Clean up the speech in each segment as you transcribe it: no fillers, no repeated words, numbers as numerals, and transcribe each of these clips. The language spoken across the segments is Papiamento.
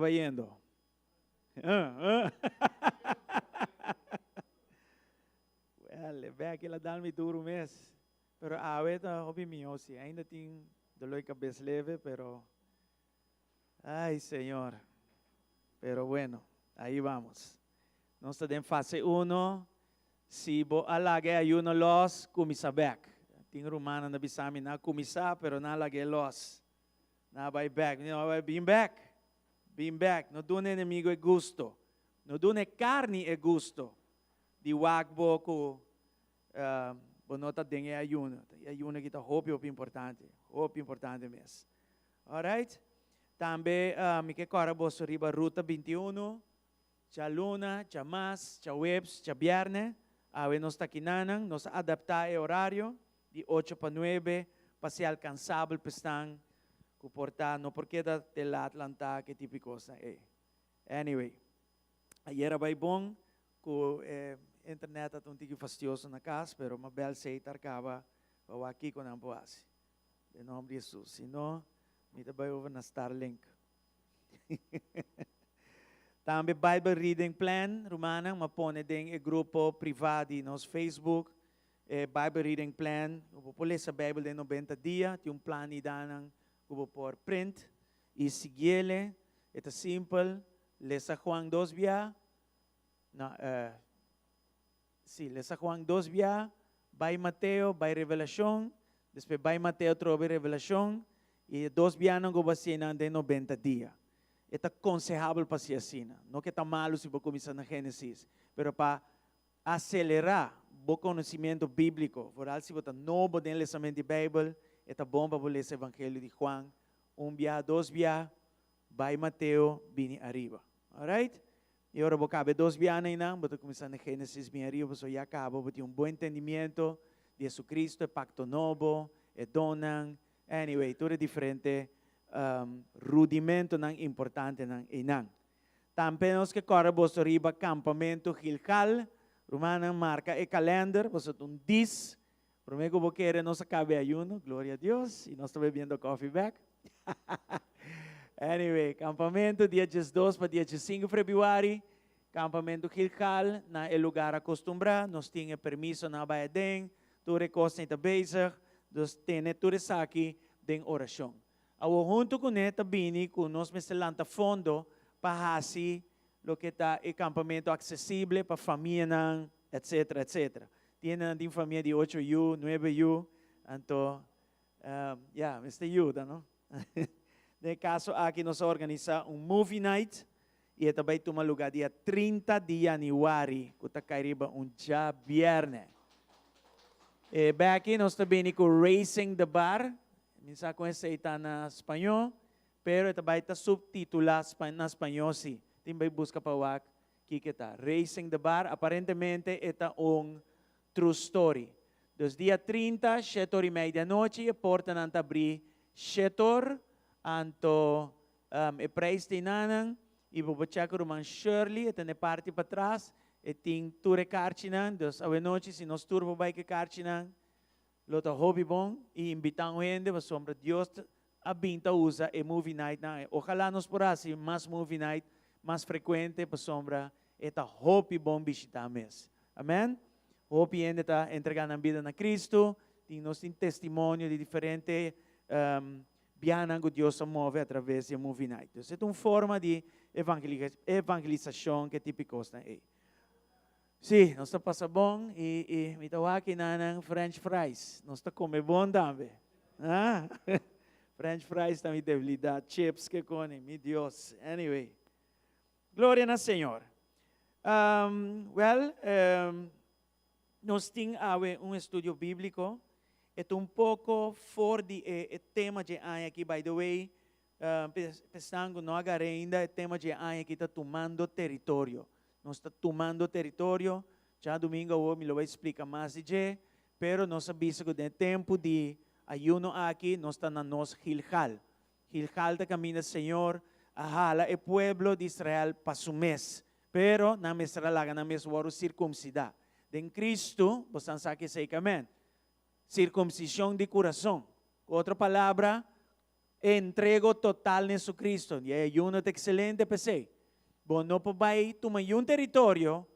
bayendo? Well, e bek el a dal mi duro mes. Pero awe ta hopi mihó si. Ainda tin dolor di kabes leve, pero ay Señor. Pero bueno, ahí vamos. Nos ta den fase uno. Si bo a laga e ayuno los, kuminsá bek. Tin rumannan ta bisa mi nan a kuminsá, pero nan a laga e los. Nan a bai bek. Mi a bai bin bek. Bin bek. No duna enemigo e gusto. No duna e karni e gusto di wak bo ku bo no ta den e ayuno. E ayuno aki ta hopi hopi importante. Hopi importante mes. Alright. Tambe mi ke kòrda boso riba Ruta 21. Djaluna, djamas, djaweps, djabièrnè, awe nos ta kinanan, nos a adaptá e orario di ocho pa nuebe pa sea alkansabel pa esnan ku por ta no por keda te lat lantá ke tipo di kosnan ei. Anyway, ayera bai bon ku e internet a ta un tiki fastioso na kas, pero m'a bèl Seitar kaba pa wak kiko nan por hasi. Den nòmber di Hesus. Si no, mi ta bai over na Starlink. Tambe Bible Reading Plan, rumannan, m'a pone den e grupo privá di nos Facebook, e Bible Reading Plan, ku bo por lesa Bijbel den 90 dia, tin un plan i danan ku bo por print i siguiele. E ta simpel, lesa Juan dos bia, no, eh, sí, lesa Juan dos bia, bai Mateo, bai Revelashon, despues bai Mateo atrobe Revelashon, i e dos bianan ku bo hasi einan den 90 dia. E ta konsehabel pa hasi asina. No ke ta malu si bo kuminsá na Génesis, pero pa aselerá bo konosimentu bíbliko, foral si bo ta nobo den lesamentu di Beibel, e ta bon pa bo lesa Evangelio di Juan un bia, dos bia, bai Mateo, bini ariba. Alright? I ora bo kaba e dos bianan einan, bo ta kuminsá na Génesis bin ariba, pasobra ya kaba bo tin un bon entendimiento di Jesucristo, e pakto nobo, e donnan, anyway, tur e diferente rudimentonan importantenan einan. Tambe nos ke kòrda boso riba Kampamentu Gilgal. Rumannan, marka e kalènder, boso ta un dis. Promé ku bo kere nos a kaba e ayuno, gloria a Dios, i nos ta bebiendo kòfi bèk. Anyway, kampamentu dia 12 pa dia 15 febrüari, Kampamentu Gilgal na e lugar akostumbrá. Nos tin e permisonan a bai aden, tur e kosnan ta bezig, dus tene tur esaki den orashon. Awor huntu kuné ta bini ku nos mester lanta fondo pa hasi loke ta e kampamentu aksesible pa famianan, etsetera, etsetera. Tin hendenan tin famia di ocho yu, nuebe yu, anto ya, mester yuda, no? Den e kaso aki nos a organisá un movie night i e ta bai tuma lugá dia 30 di yanüari ku ta kai riba un djabièrnè. E bèki nos ta bini ku Raising the Bar, mi sa kon esei ta na spañó, pero e ta bai ta subtitulá na spañó si. Tin bai buska pa wak kiko e ta. Raising the Bar aparentemente e ta un true story. Dus dia 30, shete or i mei di anochi, e portanan ta abrí shete or, anto e prijs ta einanan, i bo por chèk ruman Shirley, e ta na e parti patras, e tin tur e karchinan, dus awenochi si nos tur por bai ku e karchinan, lo ta hopi bon, i invitá un hende pasobra Dios a bin ta usa e movie night nan. Ojalá nos por hasi mas movie night mas frekuente pasobra e ta hopi bon bishitá mes. Amen. Hopi hende ta entregá nan bida na Cristo. Tin nos tin testimonio di diferente bianan ku Dios a move atraves di e movie night. Dus e ta un forma di evangelisashon ku e tipo di kosnan ei. Sí, nos ta pasa bon i i mi ta wak nan french fries. Nos ta kome bon tambe. Ah? French fries ta mi debilidat, chips ke koni, mi Dios. Anyway, gloria na Señor. Well, nos tin awe un estudio bíbliko. E ta un poko for di e e tema dje aña aki. By the way, p'esnan ku no a agar'é ainda, e tema dje aña aki ta Tumando Teritorio. Nos ta tumando teritorio. Djadumingu awor mi lo bai splika mas di dje, pero nos a bisa ku den e tempu di ayuno aki nos ta na nos Gilgal. Gilgal ta kaminda Señor a hala e pueblo di Israel pa su mes, pero nan mester a laga nan mes wòrdu sirkumsidá. Den Kristu, bosan sa ki esei ke amen, sirkumsishon di kurason. Ku otro palabra, Entrego total na Jesucristo. E ayuno ta excelente p'esey. Bo no por bay tuma un teritorio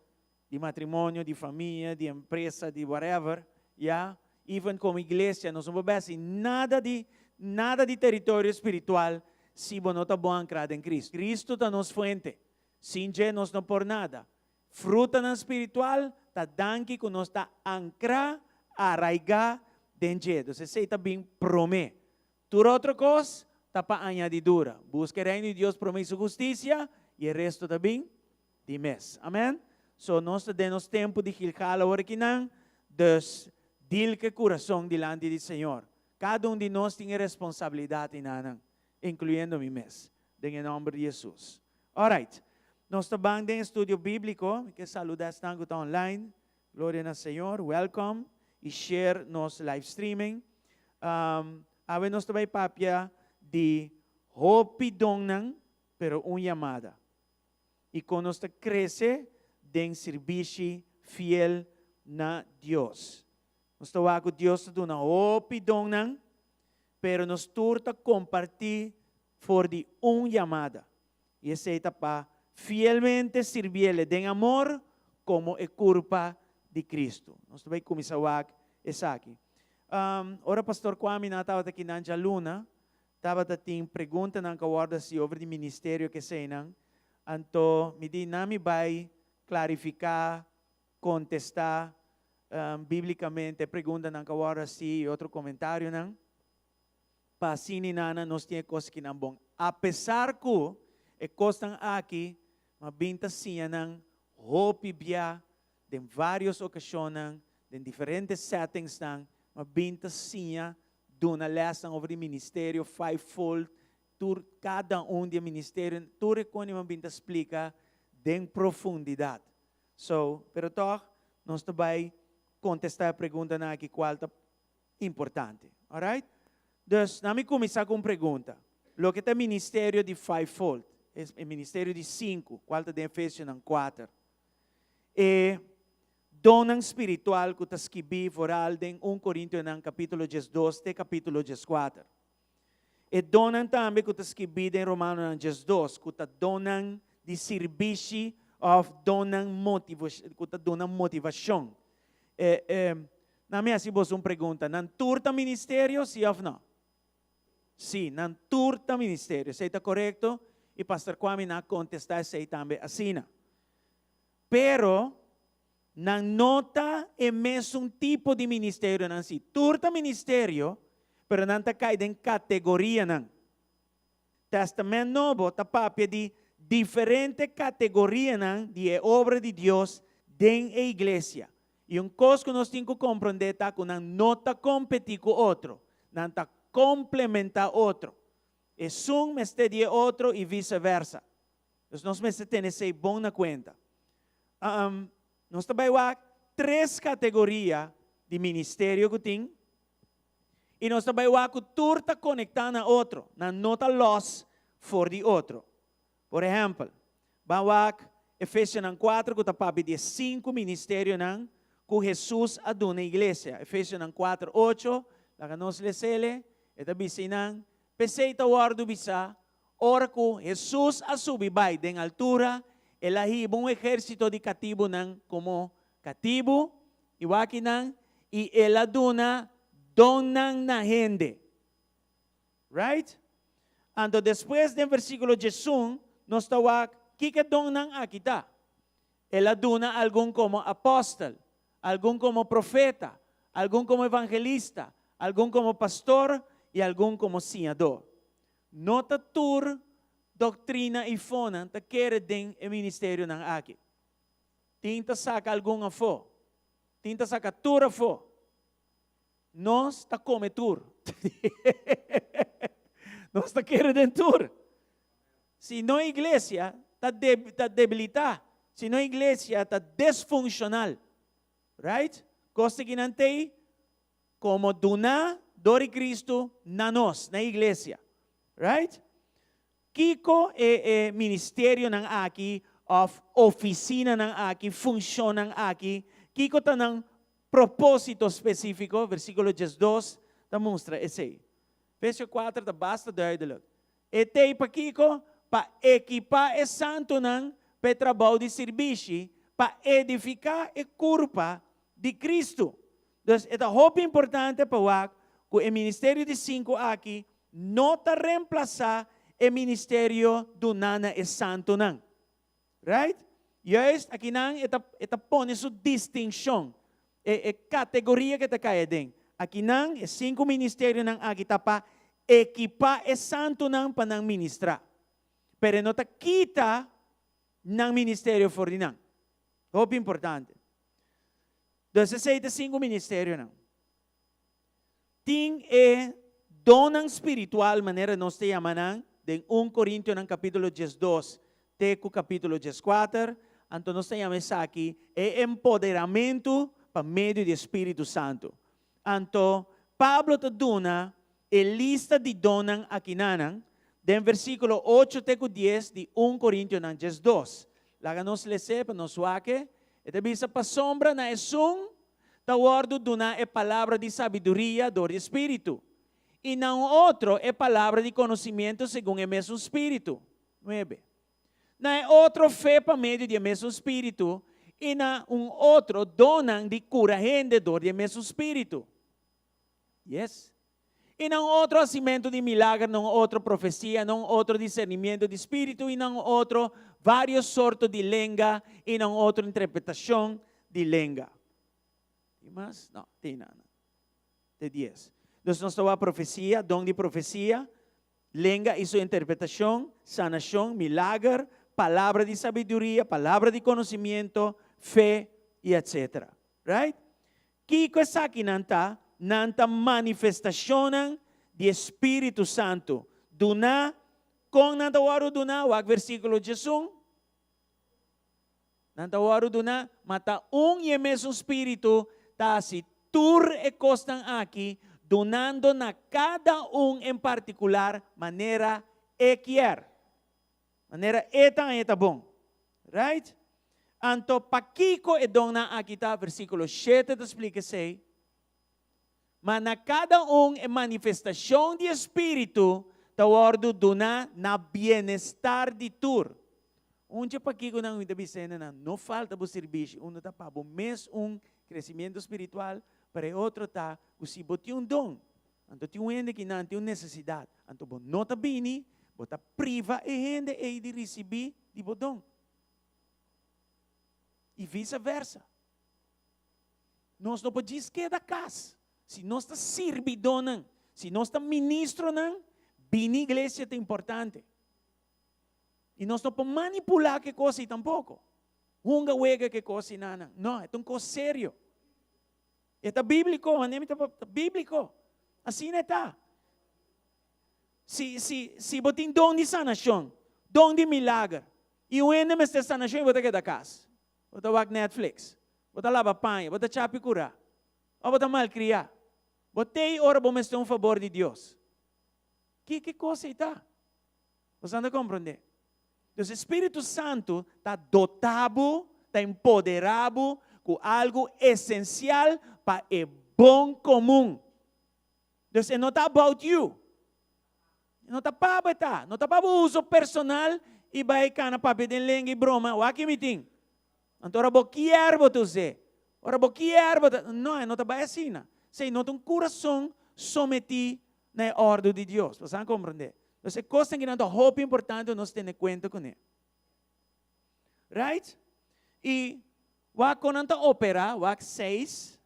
di matrimonio, di famia, di empresa, di whatever, ya? Even como iglesia, nos no por bay nada di teritorio spiritual si bo no ta bon ancra den Cristo. Cristo ta nos fuente. Sin dje nos no por nada. Frutanan spiritual ta danki cu nos ta ancra, arraiga den dje. Anto, esey ta bin prome. Tur otro cos ta pa añadidura. Busca e reino di Dios prome y su husticia y e resto ta bin di mes. Amen. So nos ta den nos tempo di Gilgal awor akinan, dus deal cu curason dilanti di Señor. Cada un di nos tin responsabilidad einan, incluyendo mi mes. Den nomber di Jesus. Alright. Nos ta den estudio biblico, kier saluda esnan online. Gloria na Señor. Welcome y share nos live streaming. Awe nos ta bay papia di hopi donnan, pero un yamada. Y con nos crece den servicio fiel na Dios. Nos ta cu Dios ta duna hopi donnan, pero nos tur ta comparti for di un yamada. Y esey ta pa fielmente sirbi den amor como e curpa di Cristo. Nos ta bay cuminsa esaki. Ora pastor Kwame na tabata aki na luna, tabata tin preguntanan cu a wordo haci over di ministerio cu eseynan. Anto, mi di laga mi bay clarifica, contesta biblicamente preguntanan cu a wordo haci y otro comentarionan. Pa asina nana nos tin cos cu nan bon. Apesar cu e cosnan aki, m'a bin ta siña nan hopi bia den varios ocasionnan, den diferente settings nan, m'a bin ta siña duna les over di ministerio fivefold, tur cada un di ministerio, tur con m'a bin ta splica den profundidad. So, pero toch, nos ta bay contesta e preguntanan aki cual ta importante. Alright? Dus, laga mi cuminsa cu un pregunta. Loke ta ministerio di fivefold, e ministerio di cinco, cual ta den Efesionan 4. E donnan spiritual cu ta skirbi vooral den 1 Corintionan capitulo 12 te capitulo 14. E donnan tambe cu ta skirbi den Romanonan 12, cu ta donnan di servicio of donnan motivacion, cu ta duna motivacion. Laga mi haci un pregunta. Nan tur ta ministerio, si of no? Si, nan tur ta ministerio. Esey ta corecto? Y Pastor Kwame a contesta esey tambe asina. Pero, nan no ta e mesun tipo di ministerio nan si. Tur ta ministerio, pero nan ta cay den categorianan. Testament Nobo ta papia di diferente categorianan di obra di Dios den e iglesia. Y un cos cu nos tin cu comprende ta cu nan no ta competi cu otro, nan ta complementa otro. Esun mester di otro y vice-versa. Anto, nos mester tene esey bon na cuenta. Nos ta bay wak tres categoria di ministerio cu tin. Y nos ta bay wak cu tur ta conecta na otro, nan no ta los for di otro. Por ehempel, ban wak Efesionan 4 cu ta papia di cinco ministerionan cu Jesus a duna iglesia. Efesionan 4, 8, laga nos les'e, e ta bisa nan, P'esey ta wordo bisa, ora cu Jesus a subi bay den altura, el a hiba un ehercito di catibonan como catibo, y wak einan, y el a duna donnan na hende. Right? Anto despues den versiculo 11, nos ta wak, kico donnan aki ta? El a duna algun como apostel, algun como profeta, algun como evangelista, algun como pastor y algun como siñador. No ta tur doctrina y fonan ta kere den e ministerionan aki. Tin ta saca algun afo. Tin ta saca tur afo. Nos ta come tur. Nos ta kere den tur. Si no iglesia ta, ta debilita. Si no iglesia ta disfuncional. Right? Cos cu nan tin como duna dor di Cristo na nos, na iglesia. Right? Kico e ministerionan aki, of oficinanan aki, funcionnan aki, kico ta nan proposito specifico, versiculo 12, ta mustra esey. Efesio 4 ta basta duidelijk. E t'ei pakiko? Pa ekipá e santunan pa e trabou di sirbishi, pa edifiká e kurpa di Kristu. Dus e ta hopi importante pa wak ku e ministerio di sinku aki no ta remplasá e ministerio duná na e santunan. Right? Juist akinan e ta e ta pone su distinshon, e e kategoria ku e ta kai aden. Akinan e sinku ministerionan aki ta pa ekipá e santunan pa nan ministrá. Pero e no ta kita nan ministerio for di nan. Hopi importante. Dus esei ta e sinku ministerionan. Tin e donnan spiritual manera nos ta yama nan den un Korintionan kapítulo 12 te ku kapítulo 14, anto nos ta yama esaki e empoderamentu pa medio di e Spiritu Santu. Anto Pablo ta duna e lista di donnan akinanan den versíkulo 8 te ku 10 di un Korintionan 12. Laga nos les'é pa nos wak. E ta bisa, Pasobra na esun ta wòrdu duná e palabra di sabiduria dor di e Spiritu, i na un otro e palabra di konosimiento segun e mesun Spiritu. 9. Na e otro fe pa medio di e mesun Spiritu, i na un otro donnan di kura hende dor di e mesun Spiritu. 10. I na un otro hasimentu di milager, na un otro profesia, na un otro disernimiento di spiritu, i na un otro varios sorto di lenga, i na un otro interpretashon di lenga. Tin mas? No, tin nada. Te 10. Dus nos ta wak profesia, don di profesia, lenga i su interpretashon, sanashon, milager, palabra di sabiduria, palabra di konosimiento, fe, i etsetera. Right? Kiko esakinan ta? Nan ta manifestashonnan di e Spiritu Santu. Duná, kon nan ta wòrdu duná? Wak versíkulo 11. Nan ta wòrdu duná, ma ta un i e mesun Spiritu ta hasi tur e kosnan aki, dunando na kada un en partikular manera E kier. Manera e ta haña ta bon. Right? Anto pakiko e donnan aki ta? Versíkulo 7 ta splika esei. Ma na kada un e manifestashon di e Spiritu ta wòrdu duná na bienestar di tur. Un dje pakiko nan mi ta bisa hendenan, no falta bo sirbishi, unu ta pa bo mes un kresimiento spiritual, pero e otro ta ku si bo tin un don, Anto tin un hende ki nan tin un nesesidat, anto bo no ta bini, bo ta priva e hende ei di risibí di bo don. I visa versa. Nos no por djis keda kas. Si nos ta sirbidónan, si nos ta ministronan, bini iglesia ta importante. I nos no por manipulá ku e kos ei tampoko. Hunga wega ku e kos ei nan. No, e ta un kos serio. E ta bíbliko, wanneer mi ta ta bíbliko. Asina e ta. Si, si, si bo tin don di sanashon, don di milager, i un hende mester sanashon i bo ta keda kas. Bo ta wak Netflix, bo ta laba paña, bo ta chapi kurá, òf bo ta malkriá. Bo t'ei ora bo mester un fabor di Dios. Ki ki kos ei ta? Bo sa ta komprondé? Dus e Spiritu Santu ta dotá bo, ta empoderá bo ku algu esensial pa e bon komun. Dus e no ta about you. E no ta pa bo e ta. No ta pa bo uso personal i bai kana papia den lenga i broma, wak ki mi tin. Anto ora bo kier bo ta us'é. Ora bo kier bo ta. No, e no ta bai asina. Esei no ta un kurason sometí na e òrdu di Dios. Bo sa komprondé? Entonces e kosnan kinan ta hopi importante pa nos tene kuenta kuné. Right? I wak kon nan ta operá, wak 6.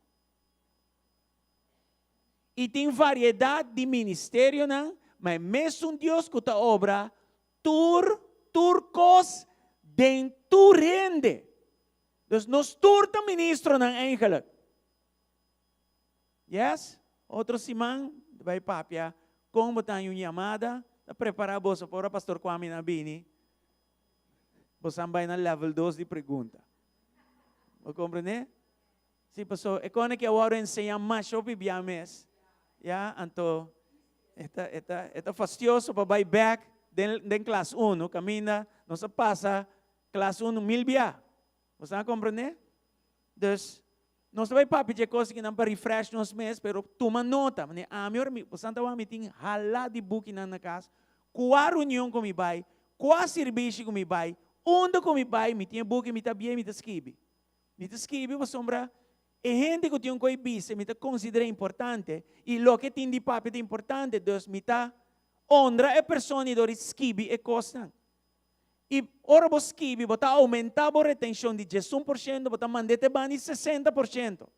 I tin variedat di ministerionan, ma e mesun Dios ku ta obra tur tur kos den tur hende. Dus nos tur ta ministronan eigenlijk. Yes, otro siman ta bai papia kon bo ta haña un yamada, ta prepará boso pa ora Pastor Kwame nan bini, boso a bai na level 2 di pregunta. Bo komprendé? Si, paso e kone ki a wòrdu enseñá masha hopi bia mes, ya, anto e ta e ta e ta fastioso pa bai bèk den den klas unu kaminda nos a pasa klas unu mil bia. Bo sa komprendé? Dus. Nos ta bai papia dje kos akinan pa refresh nos mes, pero tuma nota. Mane ami ora mi, bosan ta wak mi tin hala di bukinan na kas, kua reunion ku mi bai, kua sirbishi ku mi bai, unda ku mi bai, mi tin e buki, mi ta bia i mi ta skibi. Mi ta skibi pasobra e hende ku tin un koi bisa mi ta konsider'é importante i loke tin di papia ta importante, dus mi ta honra e persona i dor di skibi e kosnan. I ora bo skibi bo ta oumentá bo retenshon di 11%, bo ta mand'é te banda di 60%.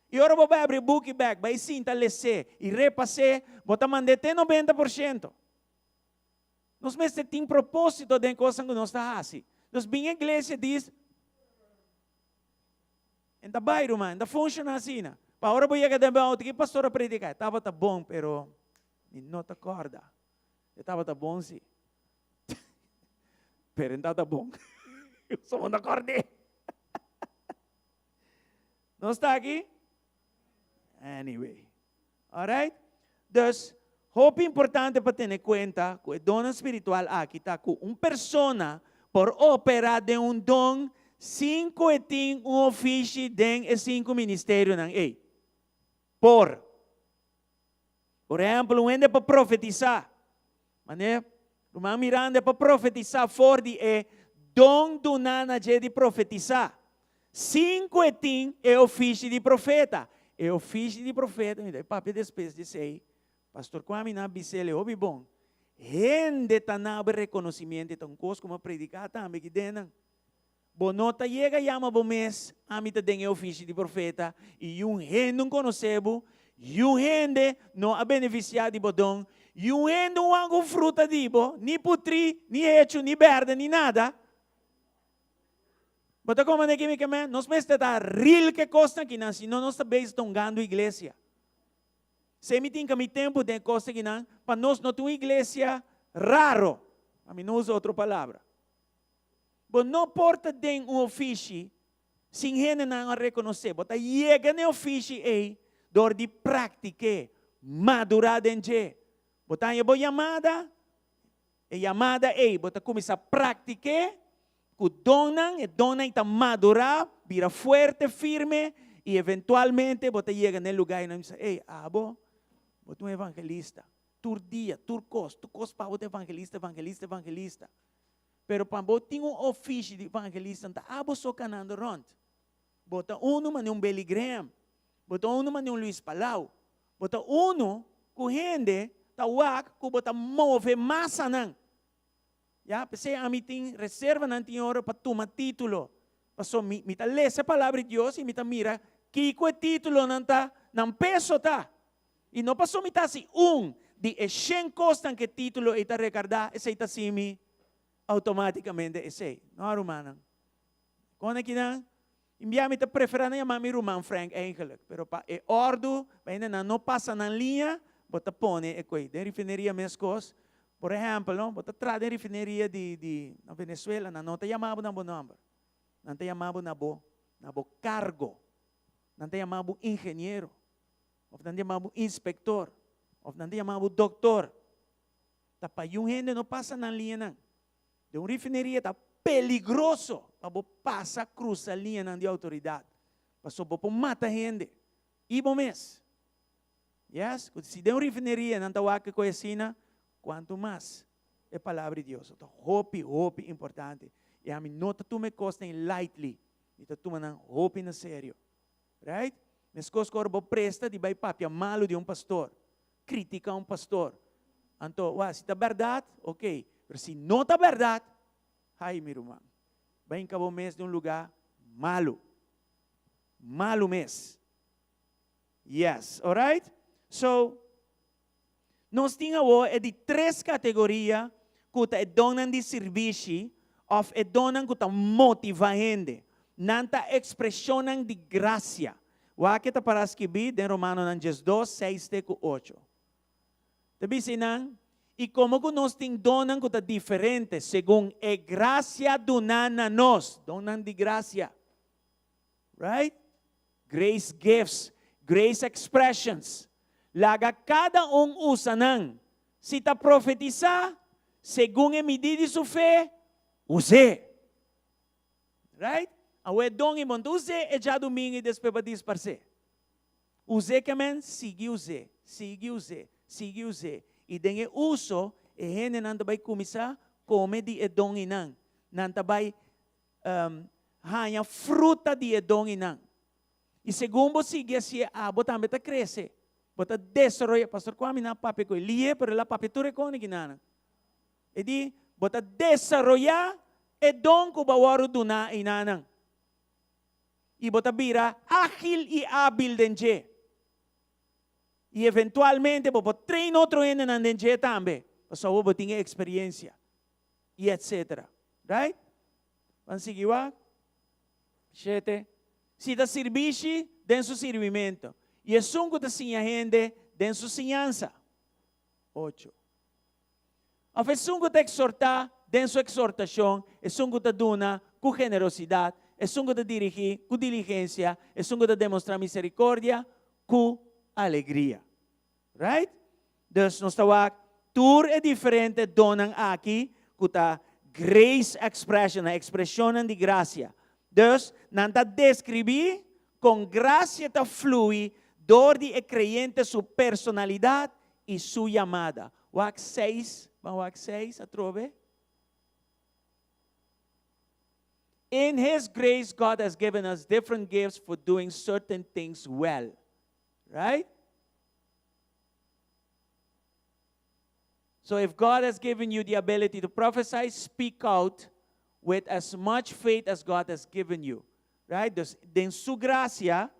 I ora bo bai abri e buki bèk, bai sinta les'é i repas'é, bo ta mand'é te 90%. Nos mester tin propósito den e kosnan ku nos ta hasi. Nos bin iglesia dis, En ta bai ruman, en ta funshoná asina. Pa ora bo yega den bo outo, ki pastor a prediká? E tabata bon, pero mi no ta kòrda. E tabata bon si. Pero en tabata bon. So bo no kòrd'é. Nos ta aki? Anyway. Alright? Dus, hopi importante pa tene kuenta ku e donnan spiritual aki ta ku un persona por operá den un don sin ku e tin un ofishi den e sinku ministerionan ei. Por. Por ehèmpel, un hende por profetisá. Manera Ruman Miranda por profetisá for di e don duná na dje di profetisá, sin ku e tin e ofishi di profeta. E ofishi di profeta, mi ta papia despues di esei, Pastor Kwame nan a bis'el e hopi bon. Hende ta na bo rekonosimiento, e ta un kos ku mi a prediká tambe aki den nan. Bo no ta yega yama bo mes, Ami ta den e ofishi di profeta, i yun hende un konosé bo, yun hende no a benefisiá di bo don, yun hende un wak un fruta di bo, ni putrí, ni hechu, ni bèrdè, ni nada. Bo ta komprendé ki mi ke men? Nos mester ta ril ku e kosnan akinan, si no nos ta bezig tongando iglesia. Se mi tin ka mi tempu den e kos akinan, pa nos no tin un iglesia raro, ami no usa otro palabra. Bo no por ta den un ofishi sin hendenan a rekonosé. Bo ta yega na e ofishi ei dor di praktik'é, madurá den dje. Bo ta haña bo yamada, e yamada ei bo ta kuminsá praktik'é ku donnan, e donnan ei ta madurá, bira fuerte, firme i eventualmente bo ta yega na e lugá ei nan bisa, ey, abo, bo ta un evangelista. Tur dia, tur kos, tur kos pa bo ta evangelista, evangelista, evangelista. Pero pa bo tin un ofishi di evangelista no ta abo so kanando rònt. Bo ta unu manera un Billy Graham, bo ta unu manera un Luis Palau, bo ta unu ku hende ta wak ku bo ta move masanan. Ya, p'esei ami tin reservanan tin ora pa tuma título. Pasobra mi mi ta lesa e Palabra di Dios i mi ta mira kiko e títulonan ta, nan peso ta. I no pasobra mi ta hasi un di e shen kosnan ku e título ei ta rekardá, esei ta hasi mi outomátikamente esei. No, rumannan. Kon akinan? In bia mi ta preferá nan yama mi ruman Frank eigenlijk, pero pa e òrdu, pa hendenan no pasa nan liña, bo ta pone e koe. Den refineria meskos. Por ehèmpel, no, bo ta traha den refineria di di na Venezuela, nan no ta yama bo na bo nòmber. Nan ta yama bo na bo na bo kargo. Nan ta yama bo ingeniero. Of nan ta yama bo inspector, of nan ta yama bo doctor. Ta pa yun hende no pasa nan liñanan. Den un refineria ta peligroso pa bo pasa cruza liñanan di autoridad. Pasobra bo por mata hende y bo mes. Yes, cu si den un refineria nan ta wak cu asina, cuanto mas e palabra di Dios. Ta hopi, hopi importante. Y ami no ta tuma e cosnan lightly. Mi ta tuma nan hopi na serio. Right? Meskos ku ora bo presta di bai papia malu di un pastor, kritika un pastor. Anto, wak, si ta bèrdat, ok. Pero si no ta bèrdat, ai mi ruman, bai hinka bo mes den un lugá malu. Malu mes. Yes, alright? So, nos tin awor e di tres kategoria ku ta e donnan di sirbishi òf e donnan ku ta motivá hende. Nan ta ekspreshonnan di grasia. Wak e ta pará skibí den Romanonan 12, 6 te ku 8. Ta bisa einan, I komo ku nos tin donnan ku ta diferente segun e grasia duná na nos, donnan di grasia, right? Grace gifts, grace expressions. Laga kada un usa nan. Si ta profetisá, segun e midí di su fe, us'é. Right? Awor e don i bo no ta us'é e djadumingu i despues bo a disparsé. Us'é ke men sigui us'é, sigui us'é, sigui us'é. I den e uso e hendenan ta bai kuminsá kome di e don einan. Nan ta bai haña fruta di e don einan. I segun bo sigui hasié abo tambe ta krese. Bo ta desaroyá. Pastor Kwame nan a papia ku e lié pero el a papia tur e koni kinanan. E di, Bo ta desaroyá e don ku bo a wòrdu duná einanan, i bo ta bira ágil i ábil den dje. I eventualmente bo por train otro hendenan den dje tambe, pasobra bo tin e eksperiensia, i etsetera. Right? Ban sigui wak. Shete. Si ta sirbishi, den su sirbimentu, i esun ku ta siña hende, den su siñansa. Ocho. Òf esun ku ta eksortá den su eksortashon, esun ku ta duna ku generosidat, esun ku ta dirigí ku diligensia, esun ku ta demostrá miserikordia ku alegria. Right? Dus nos ta wak tur e diferente donnan aki ku ta grace expression, ekspreshonnan di grasia. Dus nan ta deskribí kon grasia ta flui dor di e kreyente su personalidat i su yamada. Wak seis, ban wak seis atrobe. In His grace God has given us different gifts for doing certain things well. Right? So if God has given you the ability to prophesy, speak out with as much faith as God has given you. Right? Dus den su gracia,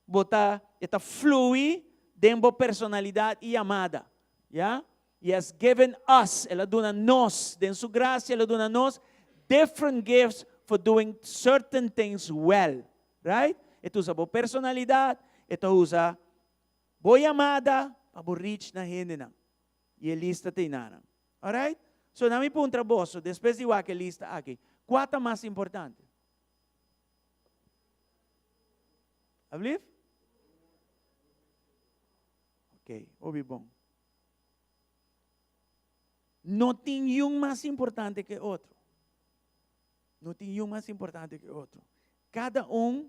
Bo ta, e ta flui den bo personalidad y yamada. Ya? He has given us, El a duna nos, den Su gracia El a duna nos different gifts for doing certain things well. Right? E ta usa bo personalidad, e ta usa bo yamada pa bo reach na hendenan. Y e lista ta einanan. Alright? So na mi puntra boso, despues di wak e lista aki, cua ta mas importante? Alsjeblieft? Ok, hopi bon. No tin yun mas importante ke otro. No tin yun mas importante ke otro. Kada un,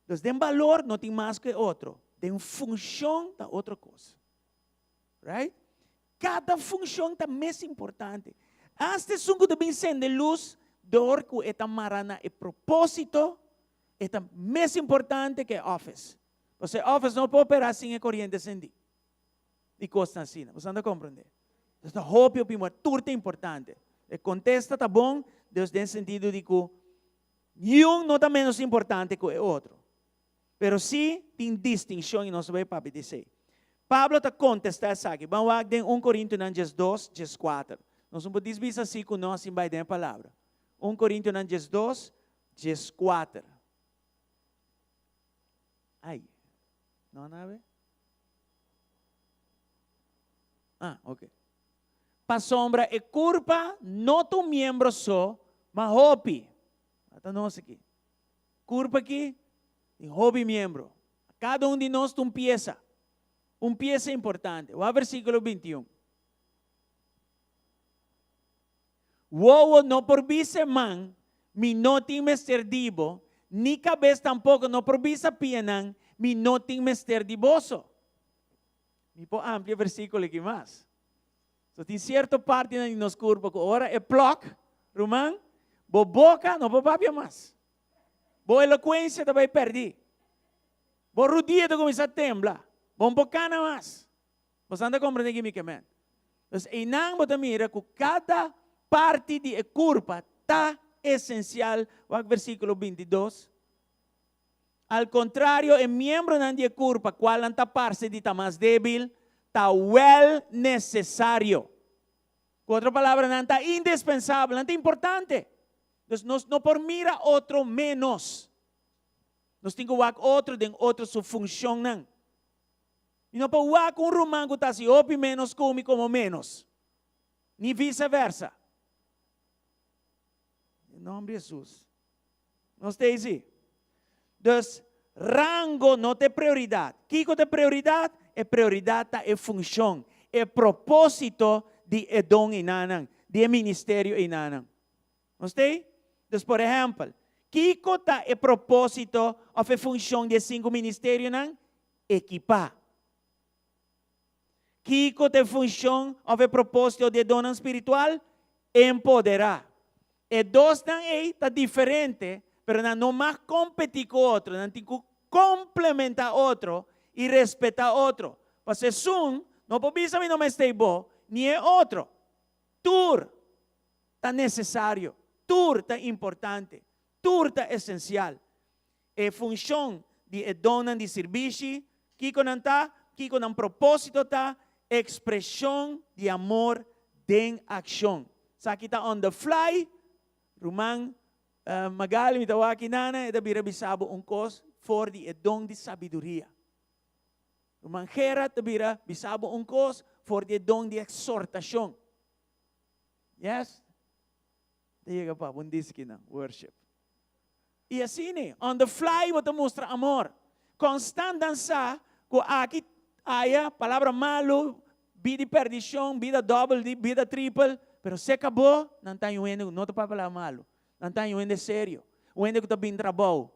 dus den balor no tin mas ke otro. Den funshon ta otro kos. Right? Kada funshon ta mes importante. Asta esun ku ta bin sende lus dor ku e ta mara na e propósito, e ta mes importante ku e office. Pasobra e office no por operá sin e koriente sendí. I kosnan asina. Boso ta komprendé? Entonces ta hopi hopi importante. Tur ta importante. E kontesta ta bon, dus den sentido di ku niun no ta ménos importante ku e otro. Pero sí tin distinshon i nos ta bai papia di esei. Pablo ta kontestá esaki. Ban wak den un Korintionan diesdos, dieskuater. Nos no por disbisa así ku nos sin bai den e palabra. Un Korintionan diesdos, dieskuater. Ai, no a awe? Ah, ok. Pasobra e kurpa no ta un miembro so, ma hopi. Ata nos aki. Kurpa aki tin hopi miembro. Kada un di nos ta un piesa. Un piesa importante. Wak versíkulo bintiun. Wowo no por bisa e man, Mi no tin mester di bo, ni kabes tampoko no por bisa pianan, Mi no tin mester di boso. Mi por amplia e versíkulo aki mas. So tin sierto partinan di nos kurpa ku ora e plòk, ruman, bo boka no por papia mas. Bo elokuensia ta bai pèrdí. Bo rudia ta kuminsá tembla. Bo no por kana mas. Bo sa ta komprendé ki mi ke men. Dus einan bo ta mira ku kada parti di e kurpa ta esensial. Wak versíkulo bintidos. Al kontrario, e miembronan di e kurpa kualnan ta parse di ta mas débil, ta wèl nesesario. Ku otro palabra, nan ta indispensabel, nan ta importante. Dus nos no por mira otro ménos. Nos tin ku wak otro den otro su funshonnan. Mi no por wak un ruman ku ta hasi hopi ménos ku mi komo ménos, ni viseversa. Den nòmber di Hesus. Nos ta ezi. Dus, rango no ta e prioridat. Kiko ta e prioridat? E prioridat ta e funshon, e propósito di e don einanan, di e ministerio einanan. Nos ta ei? Dus, por ehèmpel, Kiko ta e propósito òf e funshon di e sinku ministerionan? Ekipá. Kiko ta e funshon òf e propósito di e donnan spiritual? Empoderá. E dosnan ei ta diferente, pero nan no mag kompetí ku otro, nan tin ku komplementá otro i respetá otro. Pasobra esun no por bisa mi no mester bo, ni e otro. Tur ta nesesario, tur ta importante, tur ta esensial. E funshon di e donnan di sirbishi, kiko nan ta? Kiko nan propósito ta? Ekspreshon di amor den akshon. Esaki ta on the fly, ruman Magali, mi ta wak aki nana, e ta bira bisa bo un kos for di e don di sabiduria. Ruman Gerard ta bira bisa bo un kos for di e don di eksortashon. Yes? Ta yega pa bo un diskinan, worship. I asina, on the fly bo ta mustra amor. Constant dan sa cu aki aya palabra malu, bida di perdicion, bida dobel, bida tripel, pero seca bo, nan ta un hende cu no ta papia palabra malu. Nan ta un hende serio, un hende cu ta bin trabou.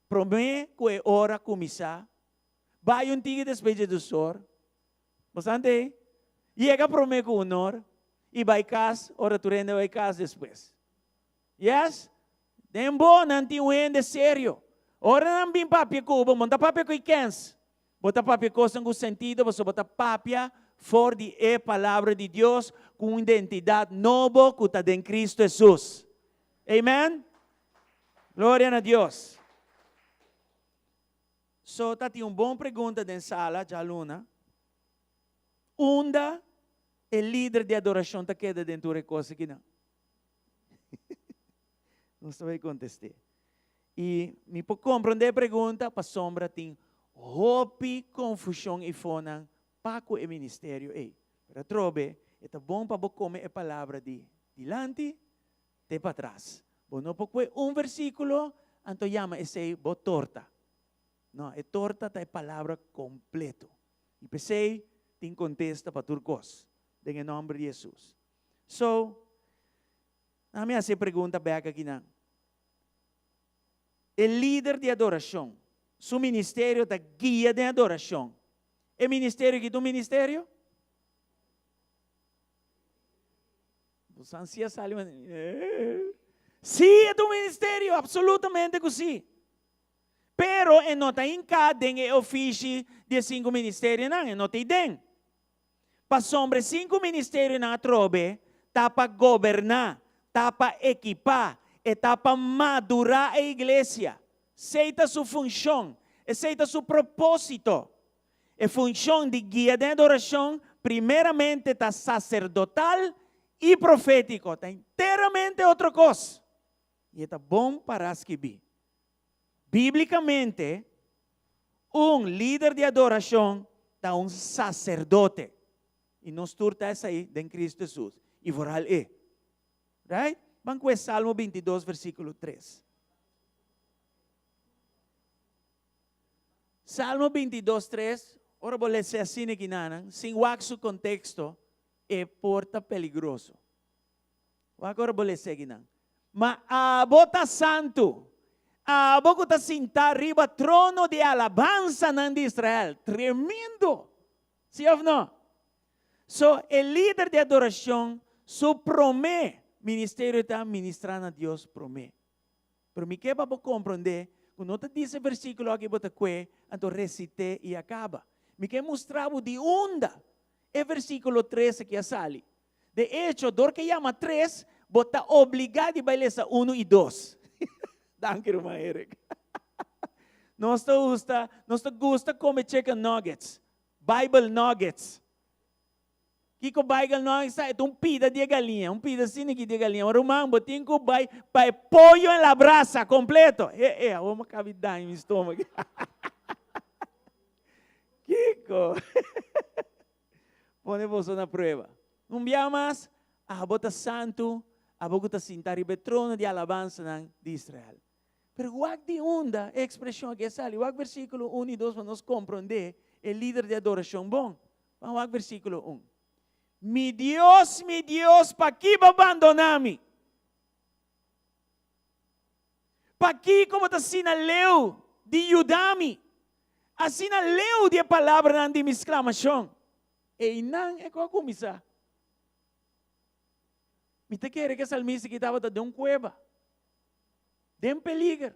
Prome cu e ora cuminsa, bay un tiki despues dje dus or. Bo sa ante? Yega prome cu un or y bay cas ora tur hende bay cas despues. Yes? Den bo nan tin un hende serio. Ora nan bin papia ku bo, bo no ta papia ku e kens. Bo ta papia kosnan ku sentido pasobra bo ta papia for di e Palabra di Dios ku un identidat nobo ku ta den Kristu Hesus. Amen? Gloria na Dios. So ta tin un bon pregunta den sala djaluna. Unda e lider di adorashon ta keda den tur e kos akinan? Nos ta bai kontest'é. I mi por komprondé e pregunta pasobra tin hopi konfushon i fonan pa ku e ministerio ei. Pero atrobe e ta bon pa bo kome e palabra di dilanti te patras. Bo no por kue un versíkulo anto yama esei bo torta. No, e torta ta e palabra kompleto. I p'esei tin kontesta pa tur kos den e nòmber di Hesus. So, na mi hasi e pregunta bek akinan. E lider di adorashon, su ministerio ta guia den adorashon. E ministerio aki ta un ministerio? Bo ansia sali manera. Sí, e ta un ministerio, absolutamente ku sí. Pero e no ta hinká den e ofishi di e sinku ministerionan, e no ta ei den. Pasobra e sinku ministerionan atrobe ta pa goberná, ta pa ekipá, e ta pa madurá e iglesia. Esei ta su funshon, esei ta su propósito. E funshon di guia den adorashon primeramente ta saserdotal i profétiko, ta enteramente otro kos. I e ta bon para skibí. Bíblikamente, un lider di adorashon ta un saserdote. I nos tur ta esei den Kristu Hesus, i vooral e. Right? Ban ku e Salmo 22 versíkulo 3. Salmo 22, 3, ora bo lesa asina kinanan, sin wak su konteksto, e por ta peligroso. Wak ora bo lesa ekinan. Ma abo ta santu, abo ku ta sintá riba trono di alabansanan di Israel. Tremendo! Sí òf no? So, e lider di adorashon su promé ministerio ta ministrá na Dios promé. Pero mi ke pa bo komprondé ku no ta disa e versíkulo aki bo ta kue, anto resit'é i a kaba. Mi ke mustra bo di unda e versíkulo tres aki a sali. De echo, dor ke yama tres, bo ta obligá di bai lesa unu i dos. Danki, ruman Eric. Nos ta gusta, nos ta gusta kome chicken nuggets, Bible nuggets. Kiko Bible nuggets ta? E ta un pida di e galiña, un pida asina aki di e galiña. Ruman, bo tin ku bai pa e pollo en la brasa kompleto. E, e, awor mi a kabi daña mi stomak. Kiko? Pone boso na prueba. Un bia mas, abo ta santu, abo ku ta sinta riba e trono di alabansanan di Israel. Pero wak di unda e ekspreshon aki a sali? Wak versíkulo un i dos pa nos komprondé e lider di adorashon bon. Ban wak versíkulo un. Mi Dios, mi Dios, pakí bo a bandoná mi? Pakiko bo ta asina leu di yuda mi, asina leu di e palabranan di mi sklamashon? Einan e ku a kuminsá. Mi ta kere ku e salmista aki tabata den un kueba, den peliger.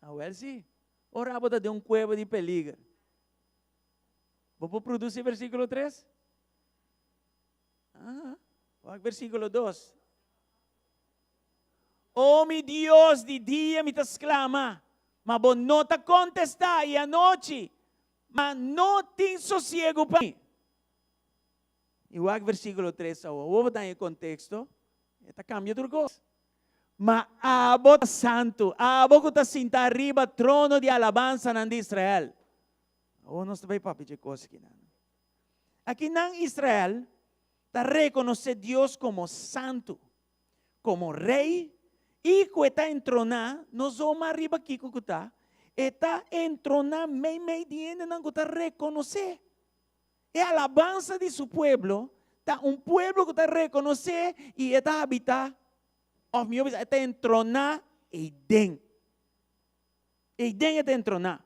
Awel si, ora bo ta den un kueba di peliger, bo por produsi versíkulo tres? Aha, wak versíkulo dos. O mi Dios, di dia mi ta sklama, ma bo no ta kontestá, i anochi, ma no tin sosiegu pa mi. I wak versíkulo tres awor. Awor bo ta den e konteksto, e ta kambia tur kos. Ma abo ta santu, abo ku ta sintá riba trono di alabansanan di Israel. Awor nos ta bai papia dje kos akinan. Akinan Israel ta rekonosé Dios komo santu, komo Rei i ku e ta entroná, no zomaar riba kiko ku ta, e ta entroná meimei di hendenan ku ta rekonosé. E alabansa di su pueblo ta un pueblo ku ta rekonosé i e ta habitá, òf mihó bisa, e ta entroná eiden. Eiden e ta entroná.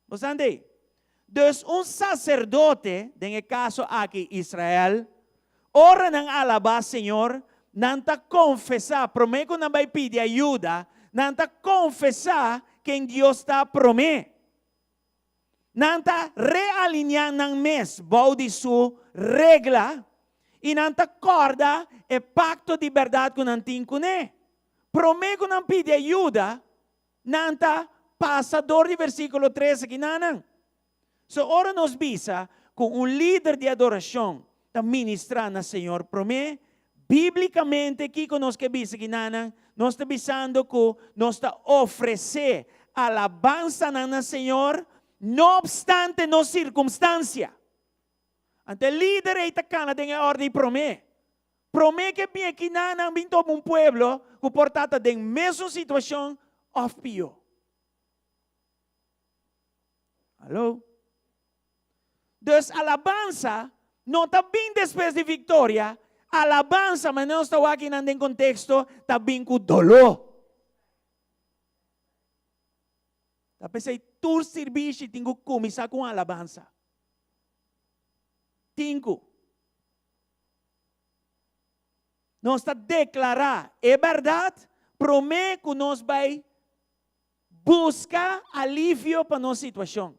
Bo sa ante? Dus un saserdote, den e kaso aki Israel, ora nan alabá Señor, nan ta konfesá, promé ku nan bai pidi ayuda, nan ta konfesá ken Dios ta promé. Nan ta realiniá nan mes bou di su regla i nan ta kòrda e pakto di bèrdat ku nan tin kuné. Promé ku nan pidi ayuda, nan ta pasa dor di versíkulo tres aki nanan. So ora nos bisa ku un lider di adorashon ta ministrá na Señor promé, bíblikamente kiko nos ke bisa aki nanan? Nos ta bisando ku nos ta ofresé alabansanan na Señor no opstante nos sirkumstansia. Anto e lider ei ta kana den e òrde ei promé. Promé ke bin aki nan bin topa un pueblo ku por ta ta den mesun situashon òf pió. Haló? Dus alabansa no ta bin despues di viktoria, alabansa, manera nos ta wak akinan den konteksto, ta bin ku doló. Ta p'esei tur sirbishi tin ku kuminsá ku un alabansa. Tin ku. Nos ta deklará e bèrdat promé ku nos bai buska alivio pa nos situashon.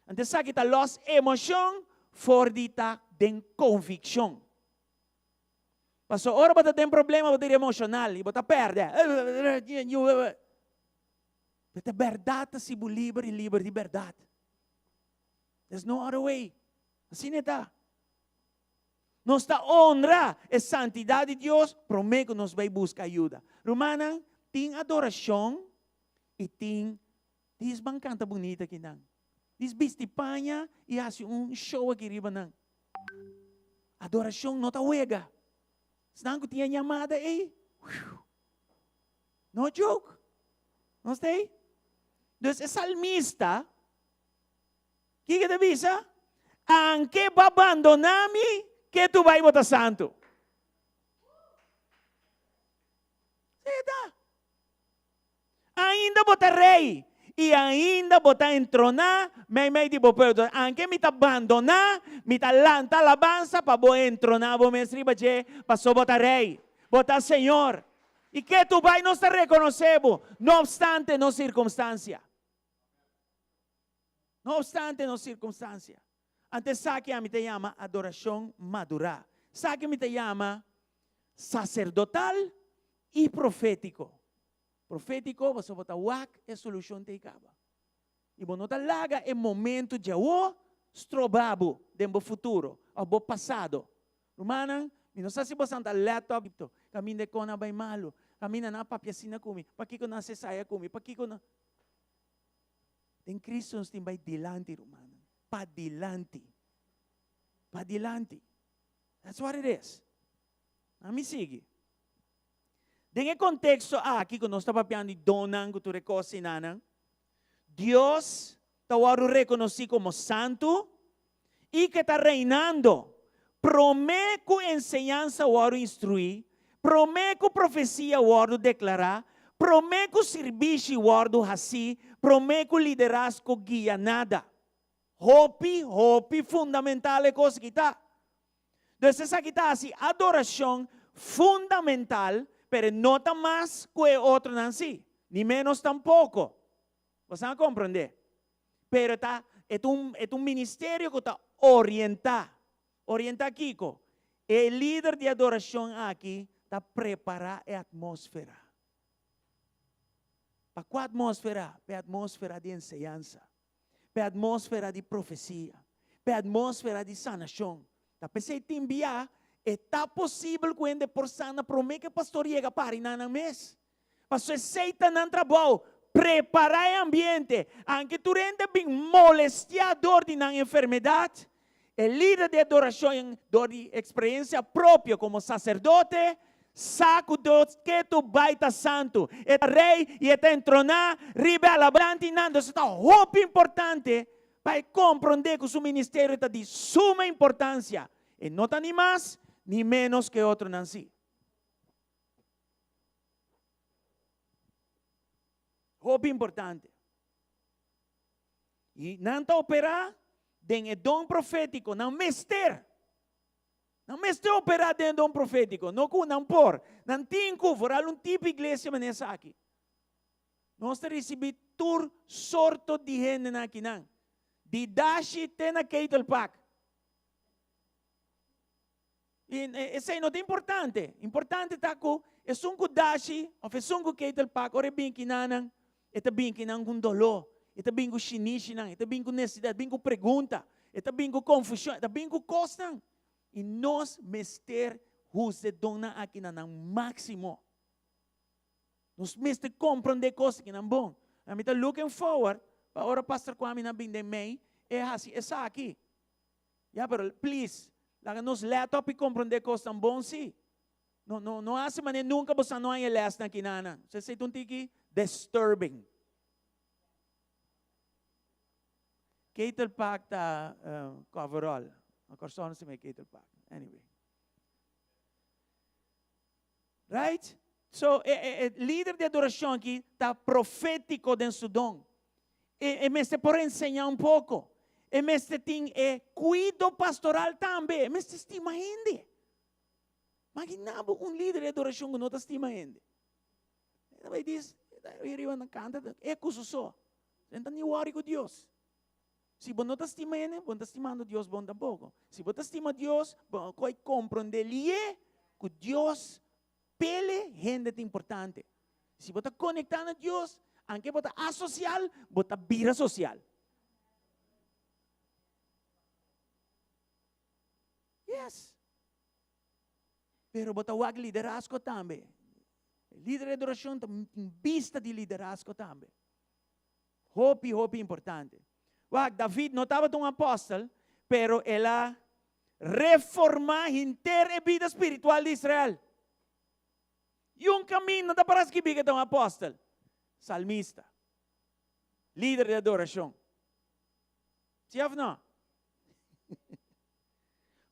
Anto esaki ta lòs emoshon for di ta den konvikshon. Pasobra ora bo ta den problema bo ta bira emoshonal i bo ta pèrdè. Pero ta bèrdat ta hasi bo liber i liber di bèrdat. There's no other way. Asina e ta. Nos ta honra e santidat di Dios promé ku nos bai buska ayuda. Rumannan, tin adorashon i tin dis ban kanta bunita akinan. Dis bisti paña i hasi un show aki riba nan. Adorashon no ta wega. Esnan ku tin e yamada ei, whew, no joke. Nos ta ei? Dus e salmista Kiko ta bisa? Anke bo a bandoná mi, ke tu bai bo ta santu. Seta. Ainda bo ta rei i ainda bo ta entroná meimei di bo pueblo. Anke mi ta bandoná, mi ta lanta alabansa pa bo entroná bo mes riba dje, pasobra bo ta rei, bo ta Señor. I ke tu bai nos ta rekonosé bo, no opstante nos sirkunstansia. No obstante nos circunstancia. Anto esaki ami ta yama adoracion madura. Esaki mi ta yama sacerdotal y profetico. Profetico pasobra bo ta wak e solucion ta caba. Y bo no ta laga e momento djawo stroba bo den bo futuro of bo pasado. Rumannan, mi no sa si bosan ta let op caminda e con a bay malo, caminda nan a papia asina cu mi, pakico nan a sesaya cu mi, pakico nan. Den Cristo nos tin bai dilanti, rumannan. Padilanti. Padilanti. That's what it is. Ami sigui. Den e contexto aki cu nos ta papiando di donnan cu tur e cosinanan, Dios ta wordo reconoci como santo y que ta reinando. Prome cu enseñansa wordo instrui, Promé ku profesia wòrdu deklará, promé ku sirbishi wòrdu hasí, promé ku liderazgo guia nada. Hopi, hopi fundamental e kos aki ta. Dus esaki ta hasi adorashon fundamental, pero e no ta mas ku e otronan sí, ni ménos tampoko. Boso a komprondé? Pero ta e ta un e ta un ministerio ku ta orientá. Orientá kiko? E lider di adorashon aki ta prepará e atmósfera. Pa kua atmósfera? Pa e atmósfera di enseñansa, pa e atmósfera di profesia, pa e atmósfera di sanashon. Ta p'esei tin bia e ta posibel ku hende por sana promé ku e pastor yega pari na nan mes. Pasobra esei ta nan trabou, prepará e ambiente. Anke tur hende a bin molestiá dor di nan enfermedat, e lider di adorashon dor di eksperensia propio komo saserdote sa ku Dios ketu bai ta santu. E ta rei i e ta entroná riba e alabantinan. Dus e ta hopi importante pa e komprondé ku su ministerio ta di suma importansia. E no ta ni mas ni ménos ku e otronan sí. Hopi importante. I nan ta operá den e don profétiko, nan mester. Nan mester operá den e don profétiko, no ku nan por. Nan tin ku, foral un tipo iglesia manera esaki. Nos ta risibí tur sorto di hendenan akinan, di dashi te na ketelpak. I esei no ta importante. Importante ta ku esun ku dashi òf esun ku ketelpak ora e bin kinanan, e ta bin kinan ku un doló, e ta bin ku shinishinan, e ta bin ku nesesidat, e ta bin ku pregunta, e ta bin ku konfushon, e ta bin ku kosnan. I nos mester usa e donnan aki na nan máksimo. Nos mester komprondé kos akinan bon. Mi ta looking forward pa ora Pastor Kwame nan bin den mei e hasi esaki. Ya, pero please, laga nos let op i komprondé kosnan bon sí. No, no, no hasi manera nunka bo sa no haña lèsnan aki nana. Esei ta un tiki disturbing. Ketelpak ta coverall. Na Kòrsou nos ta mira ketelpak. Anyway. Right? So, e, e, e lider di adorashon aki ta profétiko den su don. E, e mester por enseñá un poko. E mester tin e kuido pastoral tambe. E mester stima hende. Maginá bo un lider di adorashon ku no ta stima hende. E ta bai dis, e ta riba na kanta, e ku su so. E no ta ni wòri ku Dios. Si bo no ta stima hende, bo no ta stimando Dios bon tampoko. Si bo ta stima Dios, bo a koi komprondé lié ku Dios pele hende ta importante. Si bo ta konektá na Dios, anke bo ta asosial, bo ta bira sosial. Yes. Pero bo ta wak liderazgo tambe. Lider di adorashon ta tin bista di liderazgo tambe. Hopi, hopi importante. Wak, David no tabata un apòstel, pero el a reformá henter e bida spiritual di Israel. I un kaminda ta para skibí ku e ta un apòstel, salmista, lider di adorashon. Sí òf no?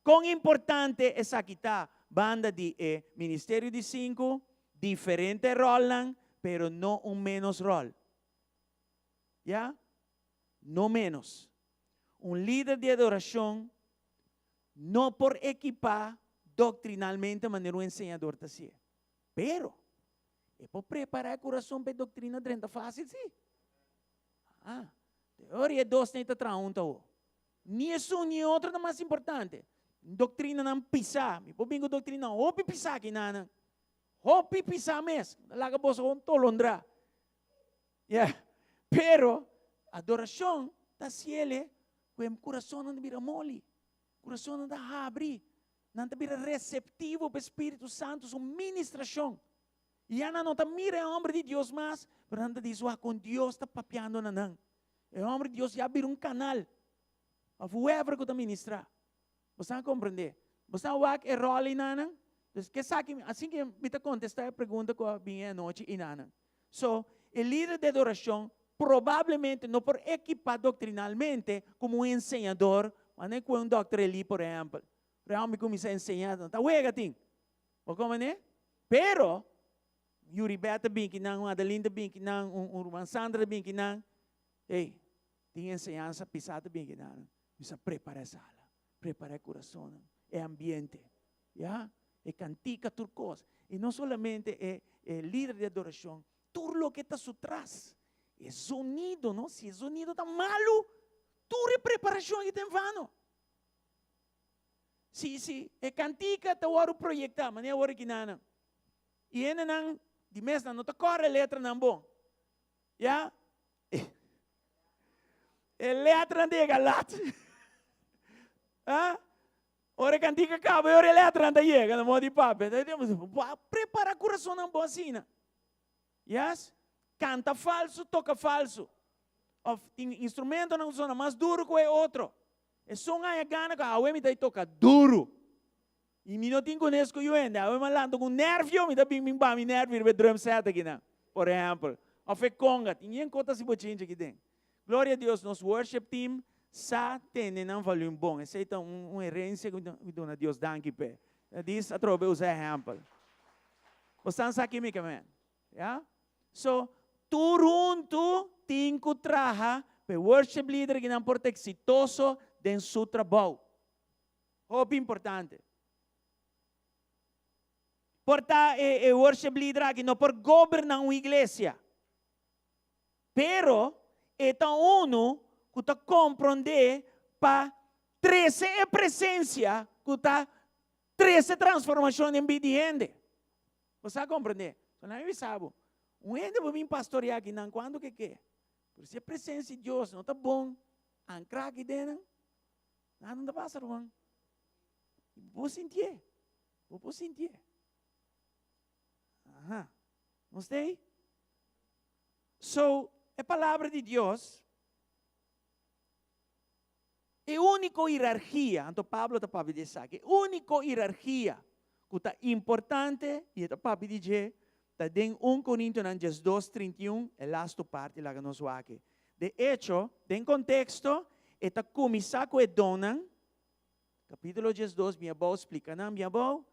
Kon importante esaki ta banda di e ministerio di sinku diferente ròlnan, pero no un ménos ròl. Ya? No ménos. Un lider di adorashon no por ekipá doktrinalmente manera un enseñador ta hasié. Pero, e por prepará e kurason pa e doktrina drenta fásil sí. Ah, teoria e dosnan ei ta traha huntu awor. Ni esun ni e otro ta mas importante. Doktrinanan pisá. Mi por bin ku doktrina hopi pisá aki nanan. Hopi pisá mes. Ta laga boso gewoon tolondrá. Yeah. Pero adorashon ta hasiele ku e kurasonnan ta bira moli. Kurasonnan ta habri. Nan ta bira reseptivo pa e Spiritu Santu su ministrashon. I ya nan no ta mira e hòmber di Dios mas, pero nan ta di, Wak kon Dios ta papiando na nan. E hòmber di Dios ya bira un kanal òf whoever ku ta ministrá. Bo sa komprendé? Bo sa wak e ròl einanan? Dus ke esaki, asin ke mi ta kontestá e pregunta ku a bini e anochi einanan. So, e lider di adorashon probablemente no por ekipá doktrinalmente komo un enseñador, manera ku un dòkter Elí por ehèmpel. Por ehèmpel mi kuminsá enseñá, ta wega tin. Bo komprendé? Pero, Yuribeth ta bin kinan, un Adeline ta bin kinan, un ruman Sandra ta bin kinan. Hey, tin enseñansa pisá ta bin kinan. Mi sa prepara e sala, prepara e kurasonnan, e ambiente, ya, e kantika, tur kos. I no solamente e e lider di adorashon, tur loke ta su tras. E zonido, no? Si e zonido ta malu, tur e preparashon aki ta en vano. Si, si e kantika ta wòrdu proyektá, manera awor aki nan, i hendenan di mes nan no ta kòrda e letranan bon, ya, e letranan ta yega lat. Ah, ora e kantika kaba, e ora e letranan ta yega na moda di papia. Prepara kurasonnan bon asina. Yes, kanta falsu, toka falsu. Of tin instrumentonan ku ta sona mas duru ku e otro. Esun haña gana ku awe mi ta toka duru. I mi no tin kunes ku yu hende. Awe mi a lanta ku nervio, mi ta bin bin baha mi nervio riba e drum set akinan, por ehèmpel. Of e konga. Tin yen kos ta hasi bochincha aki den. Gloria a Dios, nos worship team sa tene nan volume bon. Esei ta un herensia ku mi duna Dios danki p'e. Dis atrobe usa ehèmpel. Bo san sa ki mi ke men. Ya? So, tur huntu tin ku traha pa e worship leader kinan por ta eksitoso den su trabou. Hopi importante. Por ta e worship leader aki no por goberna un iglesia. Pero e ta unu ku ta komprondé pa trese e presensia ku ta trese transformashon den bida di hende. Bo sa komprondé? So nan a bisa bo, un hende por bin pastoreá akinan kuantu ke ke, pero si e presensia di Dios no ta bon ankrá aki den nan, nada no ta pasa ruman. Bo por sintié, bo por sintié. Aha. Nos ta ei? So, e Palabra di Dios, e úniko hierarkia, anto Pablo ta papia di esaki, e úniko hierarkia ku ta importante i e ta papia di dje, ta den un Korintonan diesdos, 31, e lastu parti laga nos wak. De echo, den konteksto, e ta kuminsá ku e donnan, kapítulo 12, bin abou, splika nan bin abou,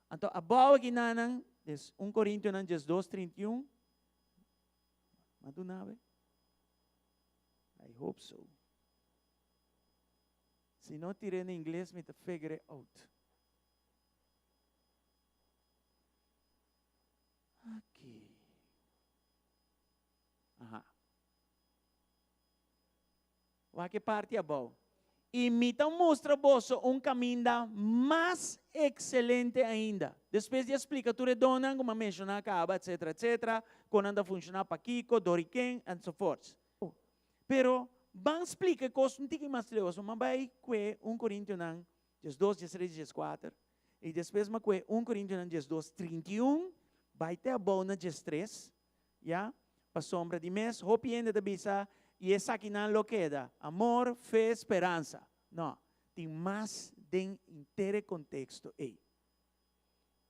anto abou aki nan, des un Korintonan 12, 31, M'a duna be? I hope so. Si no tir'é na ingles mi ta figure it out. Aki. Aha. Wak e parti abou. I mi ta mustra boso un kaminda mas ekselente ainda. Despues di a splika tur e donnan ku mi a menshoná kaba, etsetera, etsetera, kon nan ta funshoná, pakiko, dor i ken, ensovoorts. Pero, ban splika e kos un tiki mas leu. Pasobra mi a bai kue un Korintionan 12, 13, 14, i despues mi a kue un Korintionan 12, 31, bai te abou na 13, Ya, pasobra di mes hopi hende ta bisa, I esakinan lo keda, amor, fe, speransa. No, tin mas den inter e konteksto ei.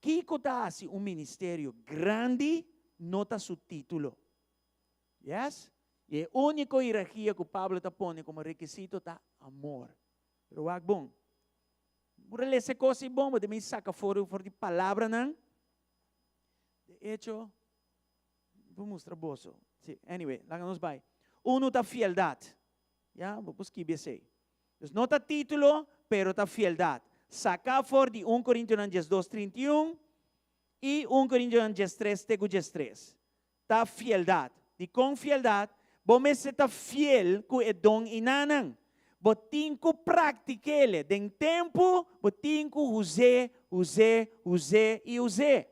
Kiko ta hasi un ministerio grandi no ta su título. Yes? I e úniko hierarkia ku Pablo ta pone komo rekisito ta amor. Pero wak bon. Bo ta lesa e kos ei bon, bo ta bin saka for for di palabranan. De echo, bo mustra boso. Sí, anyway, laga nos bai. Uno ta fieldat. Ya, bo por skibi esei. Dus no ta título, pero ta fieldat. Saka for di un Korintionan 12, 31 i un Korintionan 13 te ku 13. Ta fieldat. Dikon fieldat? Bo mester ta fiel ku e don inanan. Bo tin ku praktik'ele. Den tempu, bo tin ku us'é, us'é, us'é i us'é.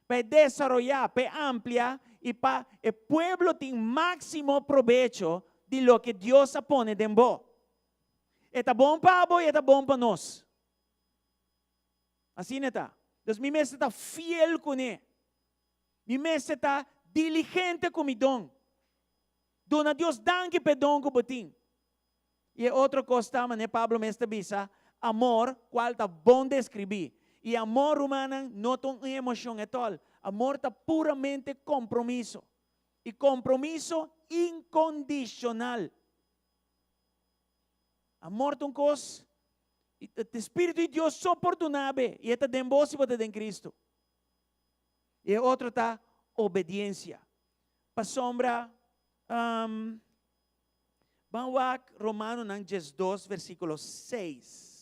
Pa e desaroyá, pa e amplia i pa e pueblo tin máksimo probecho di loke Dios a pone den bo. E ta bon pa bo i e ta bon pa nos. Asina e ta. Dus mi mester ta fiel kuné. Mi mester ta diligente ku mi don. Duna Dios danki pa e don ku bo tin. I e otro kos ta, manera Pablo mes ta bisa, amor, kual ta bon deskribí. I amor, rumannan, no ta un emoshon etòl. Amor ta puramente kompromiso. I kompromiso inkondishonal. Amor ta un kos, i e Spiritu di Dios so por duna be, i e ta den bo si bo ta den Kristu. I e otro ta obediensia. Pasobra, um, ban wak Romanonan 12 versíkulo 6.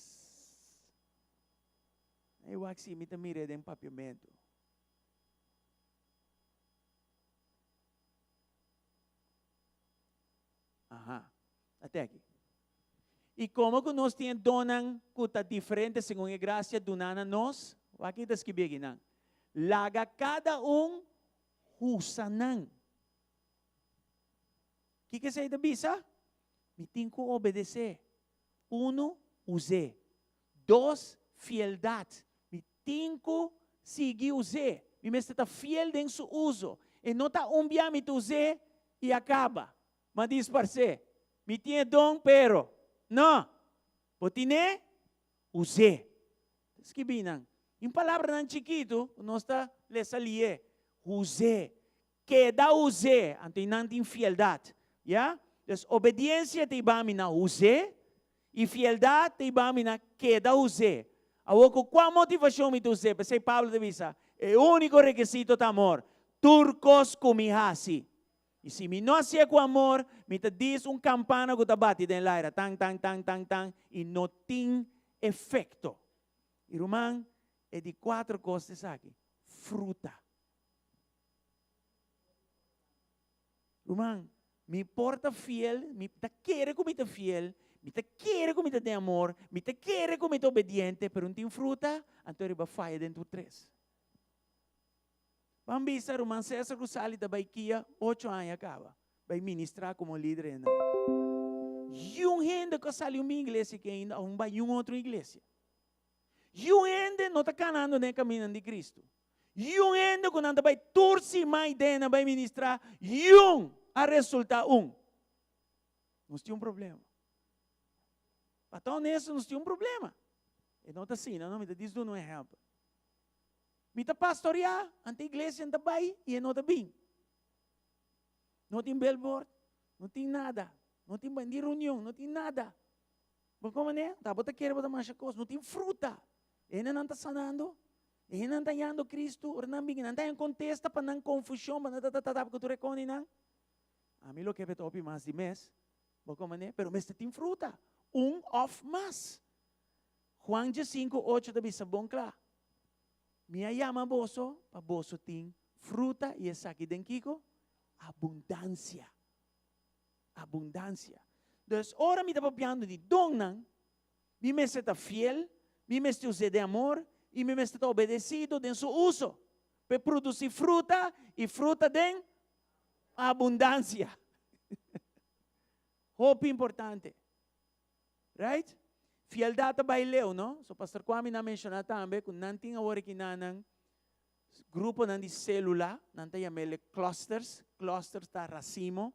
Ei wak si mi ta mira den papiamentu. Aha, ate aki. I komo ku nos tin e donnan ku ta diferente segun e grasia duná na nos, wak ki ta skibí akinan, laga kada un usa nan. Kiko esei ta bisa? Mi tin ku obedesé. Unu, us'é. Dos, fieldat. Mi tin ku sigui us'é. Mi mester ta fiel den su uso. E no ta un bia mi ta us'é i a kaba. M'a disparsé. Mi tin e don, pero. No! Bo tin'é? Us'é. Ta skibí nan. In palabranan chikitu ku nos ta lesa lié. Us'é. Keda us'é. Anto i nan tin fieldat. Ya? Dus obediensia ta iba mi na us'é i fieldat ta iba mi na keda us'é. Awor ku kua motivashon mi ta us'é? P'esei Pablo ta bisa, E úniko rekisito ta amor. Tur kos ku mi hasi. I si mi no hasié ku amor, mi ta dis un kampana ku ta bati den laira, tan, tan, tan, tan, tan, i no tin efekto. I ruman, e di kuater kos ta esaki, fruta. Ruman, mi por ta fiel, mi ta kere ku mi ta fiel, mi ta kere ku mi ta den amor, mi ta kere ku mi ta obediente, pero no tin fruta, anto riba faya den tur tres. Ban bisa ruman Cesar ku Sally ta bai kia ocho aña kaba bai ministrá komo lider einan. Yun hende ku a sali un mi iglesia aki ainda òf un bai yun otro iglesia. Yun hende no ta kanando den e kaminnan di Kristu. Yun hende ku nan ta bai tur siman i dena bai ministrá, yun a resultá un. Nos tin un problema. Pa ta honesto nos tin un problema. E no ta asina no, mi ta dis duna un ehèmpel. Mi ta pastoreá, ante iglesia ta bai i e no ta bin. No tin billboard, no tin nada, no tin ni reunion, no tin nada. Bo komo ne? Ta bo ta kere bo ta masha kos, no tin fruta. E hendenan ta sanando, e hendenan ta hañando Cristo, ora nan bin nan ta haña kontesta pa nan konfushon, pa nan ta ta ta ta ku tur e koninan. Ami lo ke ta hopi mas di mes, bo komo ne? Pero mester tin fruta, un òf mas. Juan diesinku ocho ta bisa bon kla, Mi a yama boso pa boso tin fruta i esaki den kiko? Abundansia. Abundansia. Dus ora mi ta papiando di donnan, mi mester ta fiel, mi mester us'é den amor i mi mester ta obedesido den su uso pa e produsí fruta i fruta den abundansia. Hopi importante. Right? Fieldad ta bai leu, no? So Pastor Kwame na menciona tambe cu nan tin awor aki na nan gruponan di celula, nan ta yamele clusters, clusters ta racimo,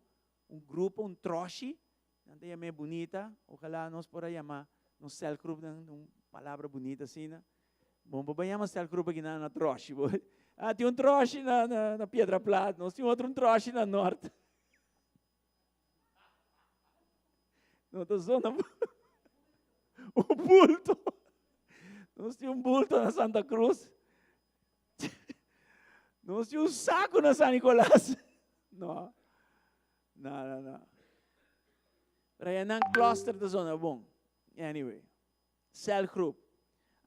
un grupo, un troshi, nan ta yam'e bunita, ojalá nos por a yama nos celgroep nan un palabra bunita asina. Bon, bo bai yama celgroep aki na na troshi. Bo. Ah, tin un troshi na, na, na Piedra Plat, nos tin otro un troshi na Noord. No ta zona un bulto. Nos tin un bulto na Santa Cruz. Nos tin un saco na San Nicolas. No. No, no, no. Pero ya nan cluster ta zona bon. Anyway. Celgroep.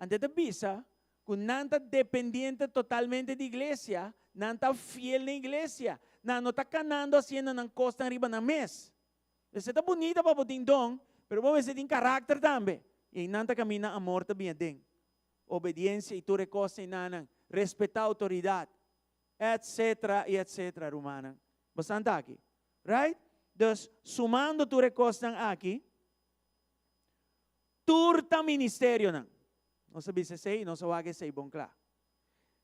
Ante ta bisa ku nan ta dependiente totalmente di iglesia, nan ta fiel na iglesia, nan no ta kanando hasiendo nan kosnan riba nan mes. Mester ta bunita pa bo tin don, pero bo mester tin karakter tambe. I einan ta kaminda amor ta bin aden, obediensia i tur e kos einanan, respetá outoridat, etcetera i etcetera, rumannan. Bo ta aki? Right? Dus, sumando tur e kosnan aki, Tur ta ministerionan. Nos a bisa esei i nos a wak esei bon kla.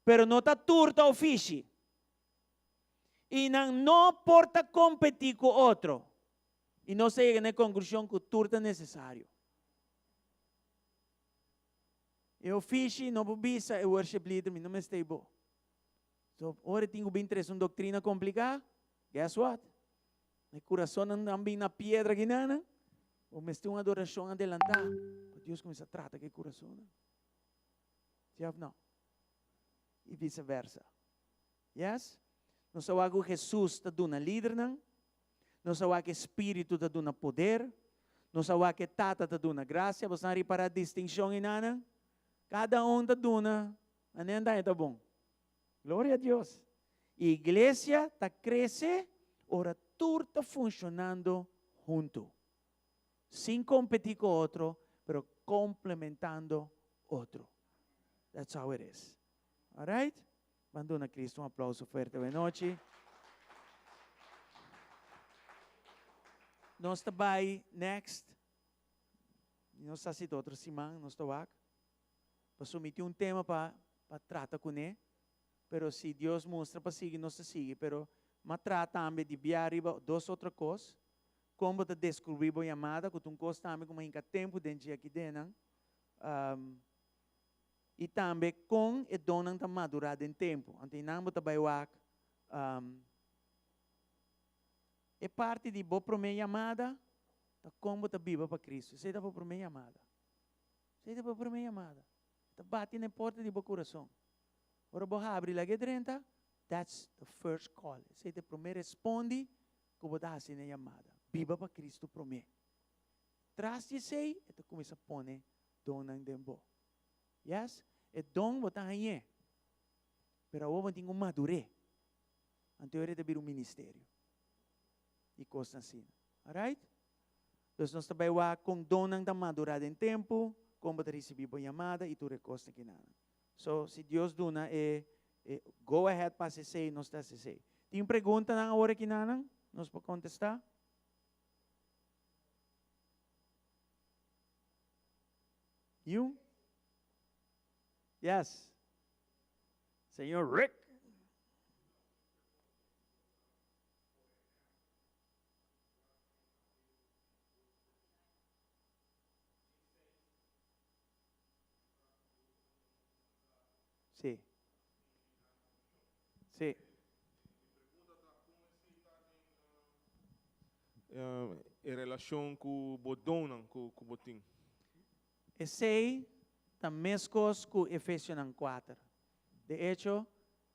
Pero no ta tur ta ofishi. I nan no por ta kompetí ku otro. I nos a yega na e konklushon ku tur ta nesesario. E ofishi no por bisa e worship leader mi no mester ei bo. So ora e tin ku bin trese un doktrina kompliká, guess what? E kurasonnan nan bin na piedra kinanan. Bo mester un adorashon adelantá pa Dios kuminsá trata ku e kurasonnan. Sí òf nò? I viseversa. Yes? Nos a wak ku Hesus ta duna lidernan, nos a wak e Spiritu ta duna poder, nos a wak e Tata ta duna grasia. Boso a ripará distinshon enanan? Kada un ta duna, anen ta ta bon. Gloria a Dios. Iglesia ta krese ora tur ta funshonando huntu. Sin kompetí ku otro, pero komplementando otro. That's how it is. Alright? Ban duna Cristo un aplauso fuerte awe nochi. Nos ta bai next. Nos ta hasi otro siman, nos ta wak. Pasobra mi tin un tema pa pa trata kuné, pero si Dios mustra pa sigui, nos ta sigui. Pero m'a traha tambe di bia riba dos otro kos. Kon bo ta deskubrí bo yamada, ku ta un kos tambe ku m'a hinka tempu den dje aki dennan. I tambe kon e donnan ta madurá den tempu. Anto einan bo ta bai wak e parti di bo promé yamada ta kon bo ta biba pa Kristu. Esei ta bo promé yamada. Esei ta bo promé yamada. E ta bati na e porta di bo kurason. Ora bo habri laga e drenta, that's the first call. Esei ta e promé respondi ku bo ta hasi na e yamada. Biba pa Kristu promé. Tras di esei e ta kuminsá pone donnan den bo. Yes, e don bo ta hañ'é, pero awor bo tin ku madur'é. Anto e ta bira un ministerio i kosnan asina. Alright? Dus nos ta bai wak kon donnan ta madurá den tempu, kon bo ta risibí bo yamada i tur e kosnan kinanan. So, si Dios duna e e go ahead pa hasi esei, nos ta hasi esei. Tin preguntanan awor akinanan nos por kontestá? You? Yes. Señor Rick. Sí. Sí. E relashon ku bo donnan ku bo tin. Esei ta meskos ku Efesionan kuater. De echo,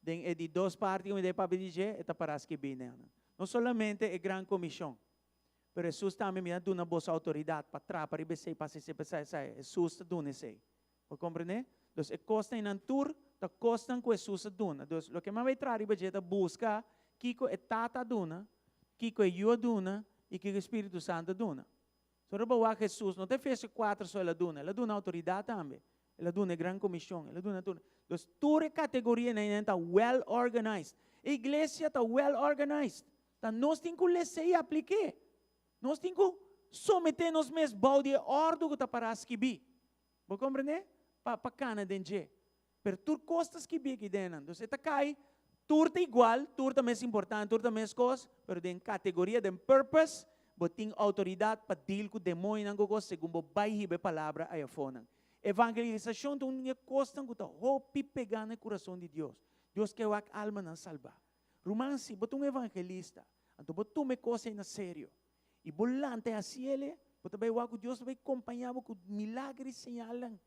den e di dos parti ku mi ta papia di dje, e ta pará skibí nenan. No solamente e gran komishon, pero Hesus tambe mi a duna boso outoridat pa trapa riba esei, pa hasi esei, pa hasi esei. Hesus ta duna esei. Bo komprendé? Dus e kosnan einan tur ta kosnan ku Hesus a duna. Dus loke mi a bai traha riba dje ta buska kiko e Tata a duna, kiko e Yu a duna i kiko e Spiritu Santu a duna. So ora bo wak Hesus no ta Efesio kuater so el a duna, el a duna outoridat tambe, el a duna e gran komishon, el a duna tur. Dus tur e kategorianan einan ta well organized. E iglesia ta well organized. Ta nos tin ku les'é i aplik'é. Nos tin ku someté nos mes bou di e òrdu ku ta pará skibí. Bo komprendé? Pa pa kana den dje. Pero tur kos ta skibí aki den nan. Dus e ta kai, tur ta igual, tur ta mes importante, tur ta mes kos, pero den kategoria, den purpose, bo tin outoridat pa deal ku demoñonan ku kos segun bo bai hiba e palabra ayafónan. Evangelisashon ta un di e kosnan ku ta hopi pegá na e kurason di Dios. Dios ke wak almanan salbá. Ruman, si bo ta un evangelista, anto bo tuma e kos ei na serio i bo lanta i hasi el, bo ta bai wak ku Dios ta bai kompañá bo ku milager i señalnan.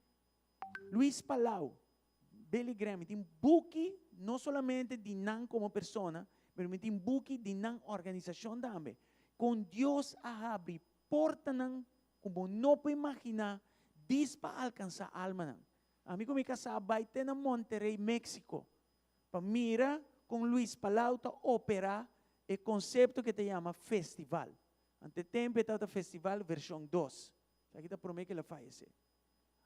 Luis Palau, Billy Graham, mi tin buki no solamente di nan komo persona, pero mi tin buki di nan organisashon tambe. Kon Dios a habri portanan ku bo no por imaginá dis pa alkansá almanan. Ami ku mi kasá a bai te na Monterrey, Mexico, pa mira kon Luis Palau ta operá e konsepto ke ta yama festival. Ante tempu e tabata festival vershon dos. Esaki ta promé ku el a fayesé.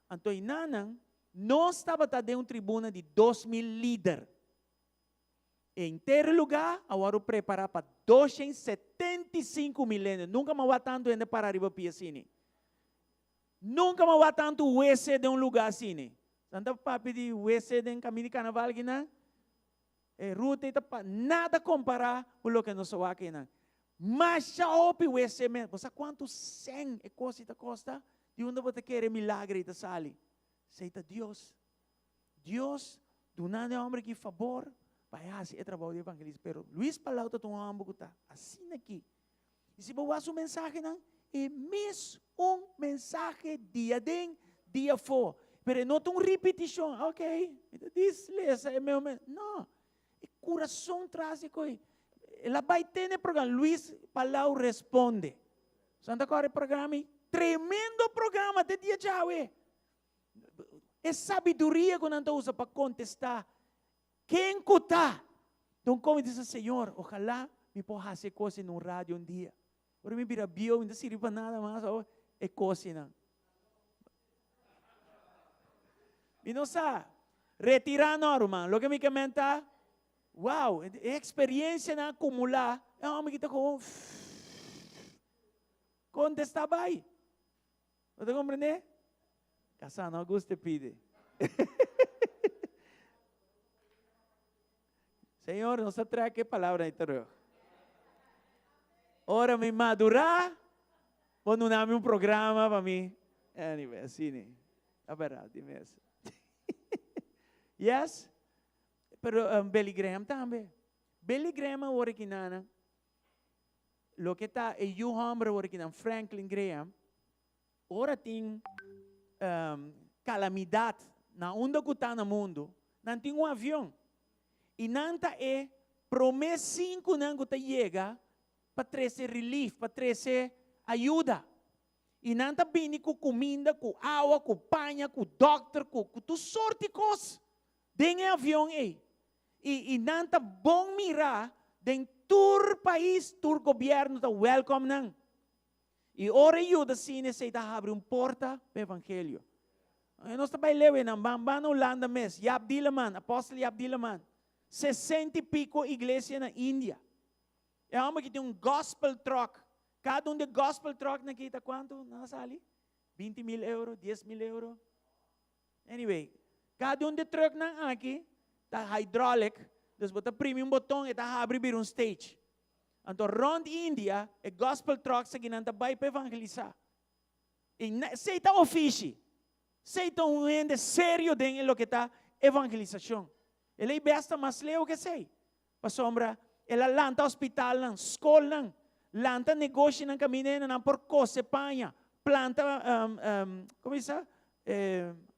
Anto einanan nos tabata den un tribuna di 2000 lider. E henter lugá a wòrdu prepará pa 275 mil hende. Nunka mi a wak tantu hende pará riba pia asina. Nunka mi a wak tantu wc den un lugá asina. Nan ta papia di wc den kaminda di karnaval akinan. E ruta ei ta pa nada kompará ku loke nos a wak einan. Masha hopi wc mes. Bo sa kuantu sèn e kos ei ta kosta? Di unda bo ta kere e milager ei ta sali? Esei ta Dios. Dios dunando e hòmber aki fabor pa e hasi e trabou di evangelista. Pero Luis Palau ta un hòmber ku ta asina aki. I si bo wak su mensahenan, e mes un mensahe dia den, dia afó. Pero e no ta un ripitishon. Ok, mi ta dis lesa e mes. No. E kurason tras di koi. El a bai tene programa Luis Palau Responde. Santa kòrda e programa ei? Tremendo programa te dia djawe. E sabiduria ku nan ta usa pa kontestá ken ku ta. Don Komi bisa, Señor, ojalá mi por hasi e kos ei na un radio un dia. Ora mi bira bieu mi no ta sirbi pa nada mas awo e kosnan. Mi no sa. Retira no ruman. Loke mi ke men ta, wow, e experiencianan acumula, e homber ki ta gewoon contesta bay. Bo ta comprende? Casa no gusta e pide. Señor, nos ta trek e palabra ei terug. Ora mi madurá, bo duna mi un programa pa mi. Anyway, asina. Ta berdad di mes. Yes? Pero um, Billy Graham tambe. Billy Graham awor aki nana, loke ta e yu homber awor aki nan, Franklin Graham, Ora tin calamidad na unda cu ta na mundo, nan tin un avion y nan ta e prome cinconan cu ta yega pa trece relief, pa trece ayuda. Y nan ta bini cu cuminda, cu awa, cu paña, cu dokter, cu tur soort di cos den e avion ey. Y nan ta bon mira den tur pais, tur gobierno ta welcome nan. I ora e yuda asina esei ta habri un porta pa evangelio. Nos ta bai leu einan, ban ban na Hulanda mes, Jaap Dieleman, apostel Jaap Dieleman, sesenta i piko iglesia na India. E homber ki tin un gospel truck, kada un di e gospel trucknan aki ta kuantu nan a sali? 20.000 euro, 10.000 euro. Anyway, kada un di e trucknan aki ta hydraulic, dus bo ta primi un boton e ta habri bira un stage. Anto rond India e gospel trucks aki nan ta bai pa evangelisa. I esei ta ofishi. Esei ta un hende serio den e loke ta evangelisashon. E lei bes ta mas leu ke esei. Pasobra el a lanta hospitalnan, skolnan, lanta negoshinan kaminda hende nan por kose paña, planta komo bisa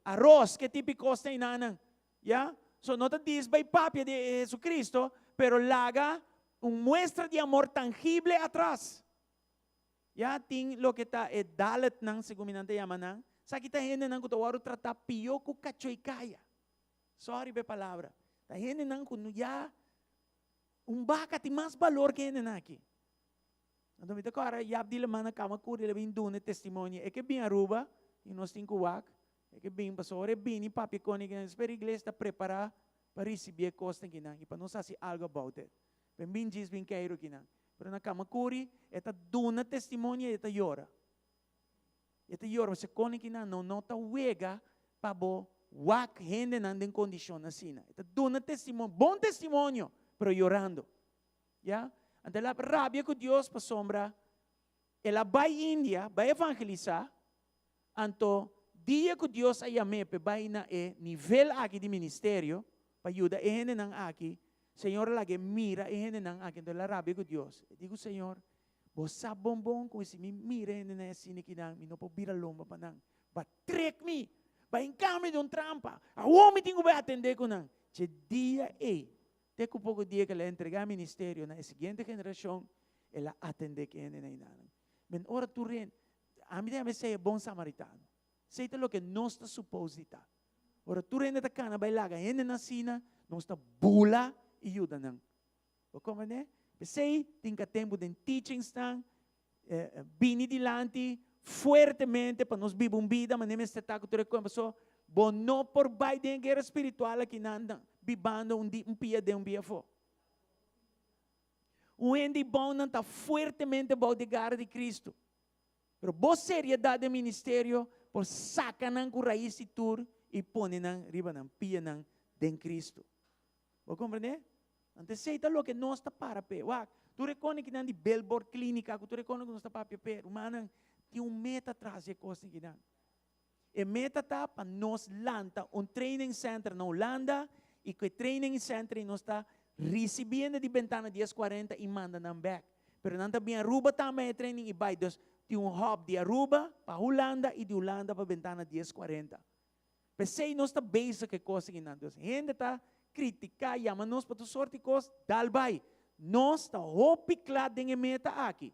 aros, ke tipo di kos ta einanan. Ya? So no ta dis bai papia di Jesucristo, pero laga un muestra di amor tangible atras. Ya tin loke ta e Daletnan, segun mi nan ta yama nan, esaki ta hendenan ku ta wòrdu tratá pió ku kachó i kaya. Sorry pa e palabra. Ta hendenan ku ya un baka tin mas balor ku e hendenan aki. Anto mi ta kòrda Jaap Dieleman na kama kuri el a bin duna e testimonio. E ke bin Aruba i nos tin ku wak. E ke bin pasobra ora e bini papia koni kinan spera iglesia ta prepará pa risibí e kosnan kinan i pa nos hasi algu about it. Pa e bin djis bin keiru kinan. Pero na kama kuri e ta duna testimonio i e ta yora. E ta yora pasobra koni kinan no no ta wega pa bo wak hendenan den kondishon asina. E ta duna testimonio, bon testimonio, pero yorando. Ya. Anto el a rabia ku Dios pasobra el a bai India, bai evangelisá, anto dia ku Dios a yam'é p'e bai na e nivel aki di ministerio, pa yuda e hendenan aki, Señor a lag'é mira e hendenan aki, anto el a rabia ku Dios. E di ku Señor, Bo sa bon bon ku si mi mira e hendenan asina kinan, mi no por bira lomba pa nan. Ba trek mi, ba hinká mi den un trampa. Awor mi tin ku bai atendé ku nan. Dje dia ei, Te ku poko dia ku el a entregá e ministerio na e siguiente generashon, el a atendé ku e hende na enanan. Men ora tur hende, ami ta yama esei e bon samaritano. Esei ta loke nos ta supos di ta. Ora tur hende ta kana bai laga hendenan asina, nos ta bula i yuda nan. Bo komprendé? P'esei tin ka tempu den teachingsnan, bini dilanti fuertemente pa nos biba un bida manera mester ta ku tur e kos. Pasobra bo no por bai den e guera spiritual aki nan bibando un di un pia den un pia afó. Un hende di bou nan ta fuertemente bou di gara di Cristo. Pero bo seriedad den ministerio por saca nan cu rais di tur y pone nan riba nan pianan den Cristo. Bo comprende? Anto esei ta loke nos ta para p'e. Wak, tur e kosnan kinan di billboard klínika ku tur e kosnan ku nos ta papia p'e, rumannan, tin un meta tras di e kosnan kinan. E meta ta pa nos lanta un training center na Hulanda i ku e training center ei nos ta risibí hende di Bentana 1040 i manda nan bèk. Pero nan ta bin Aruba tambe e training i bai. Dus tin un hub di Aruba pa Hulanda i di Hulanda pa Bentana 1040. P'esei nos ta bezig ku e kos akinan. Dus hende ta. kritiká, yama nos pa tur sorti kos, dal bai. Nos ta hopi kla den e meta aki.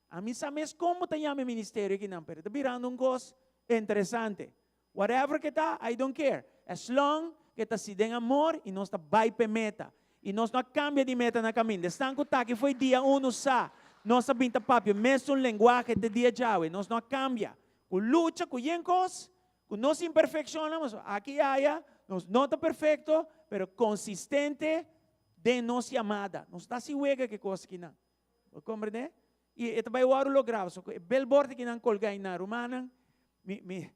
Ami sa mes kon bo ta yama e ministerio akinan, pero e ta birando un kos interesante. Whatever ke ta, I don't care. As long ke ta si den amor i nos ta bai p'e meta. I nos no a kambia di meta na kaminda. Esnan ku ta aki fo'i dia unu sa nos a bin ta papia mesun lenguahe te dia djawe. Nos no a kambia. Ku lucha, ku yen kos, ku nos imperfekshonnan, pasobra aki i aya nos no ta perfekto, pero konsistente den nos yamada. Nos ta hasi wega ku e kos akinan. Bo komprendé? I e ta bai wòrdu lográ. Pasobra ku e billboard aki nan kolgá ei na rumannan, mi, mi,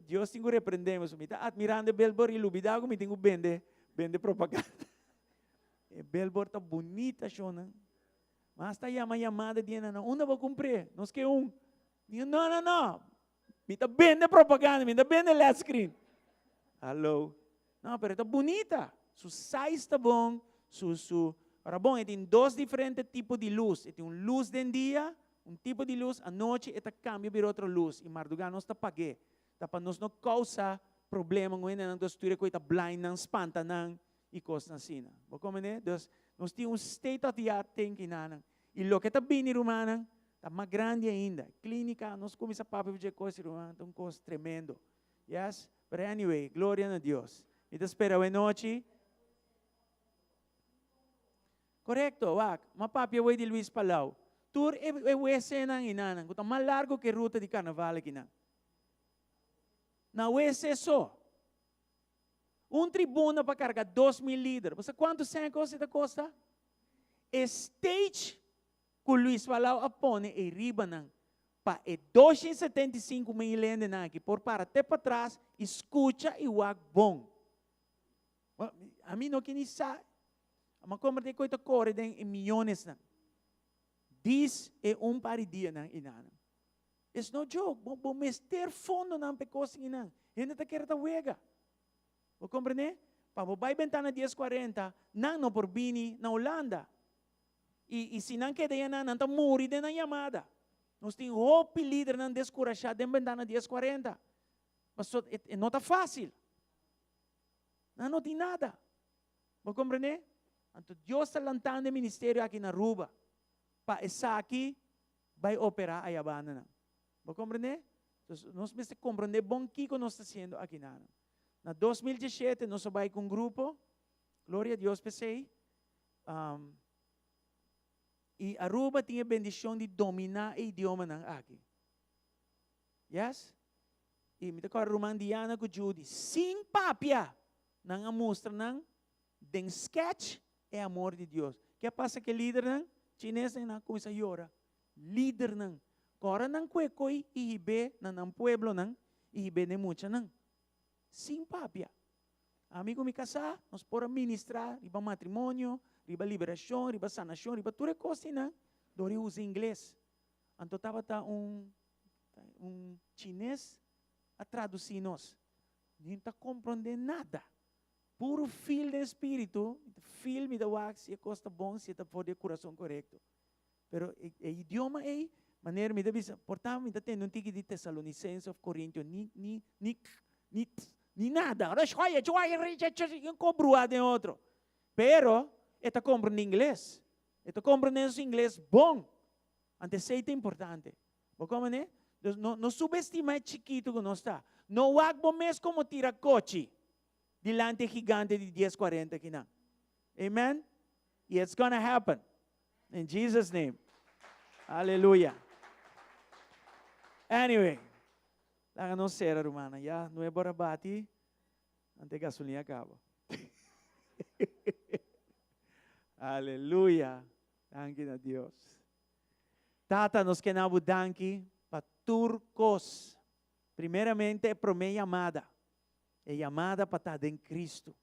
Dios tin ku reprendé mi. Pasobra mi ta atmirando e billboard i lubidá ku mi tin ku bende, bende propaganda. E billboard ta bunita, shonnan. Mas ta yama yamada di nan, unda bo kumpr'é? Nos ke un. Mi di, no, no, no. Mi ta bende propaganda, mi ta bende led screen. Hallo. No, pero e ta bunita. Su size ta bon, su, su, ora bon, e tin dos diferente tipo di luz. E tin un luz den dia, un tipo di luz, anochi e ta cambia bira otro luz. Y marduga nos ta pag'é. Ta pa nos no causa problema cu hendenan ta studia cu e ta blind nan, spanta nan y cosnan asina. Bo comprende? Dus, nos tin un state of the art thinking na nan. Y loke ta bini, rumannan, ta mas grandi ainda. Clínica, nos cuminsa papia over dje cos, ruman, ta un cos tremendo. Yes, but anyway, gloria na Dios. Mi ta spera awe nochi. Correcto, wak, m'a papia awey di Luis Palau. Tur e e wc-nan y nanan, cu ta mas largo cu e ruta di carnaval akinan. Na wc so. Un tribuna pa carga 2000 lider. Bo sa cuanto cen cos e ta costa? E stage cu Luis Palau a pone ey riba nan pa e 275 mil hendenan aki por para te patras y scucha y wak bon. Ami no ke ni sa, ama como te koe ta core den e miyonesnan. Dis e un par di dianan y nanan. It's no joke, bo, bo mester fondonan pa e kos nan. Hende ta kere ta wega. Bo comprende? Pa bo bai bentana 1040, nan no por bini na Hulanda. I, i si nan keda yanan, nan ta muri den nan yamada. Nos tin hopi lidernan deskurashá den bentana 1040. Pasobra e, e no ta fásil. Nan no tin nada. Bo komprendé? Anto Dios ta lantando e ministerio aki na Aruba pa esaki bai operá aya bandanan. Bo komprendé? Entonces, nos mester komprendé bon kiko nos ta hasiendo aki nan. Na 2017 nos a bai ku un grupo, gloria a Dios p'esei, Um, y Aruba tin e bendicion di domina e idiomanan aki. Yes? Y mi ta corda ruman Diana cu Judy, sin papia, nan a mustra nan den sketch e amor di Dios. Ke a pasa cu e lidernan? Chinesnan nan a cuminsa yora. Lidernan. Cora nan cu e coy y hib'é na nan pueblonan y hib'é n'e muchanan. Sin papia. Ami ku mi kasá, nos por a ministrá riba matrimonio, riba liberashon, riba sanashon, riba tur e kosnan dor di usa ingles. Anto tabata un un chines a tradusí nos. Ni ta komprondé nada. Puru feel den spiritu, mi ta feel, mi ta wak si e kos ta bon, si e ta for di e kurason korekto. Pero e e idioma ei, manera mi ta bisa, por ta mi ta tende un tiki di Tesalonicense of Corintio, ni ni ni k ni t ni nada. Un ko bruá den otro. Pero e ta komprende ingles. E ta komprende su ingles bon. Anto esei ta importante. Bo komprende? Dus no no subestima e chikitu ku nos ta. No wak bo mes komo tira kochi dilanti e gigante di 1040 kinan. Amen? I it's gonna happen. In Jesus name. Aleluya. Anyway, laga nos sera rumannan. Ya nuebe ora bati, ante gasolina a kaba. Aleluya. Danki na Dios. Tata, nos ke na bo danki pa tur kos. Primeramente e prome yamada. E yamada pa ta den Cristo.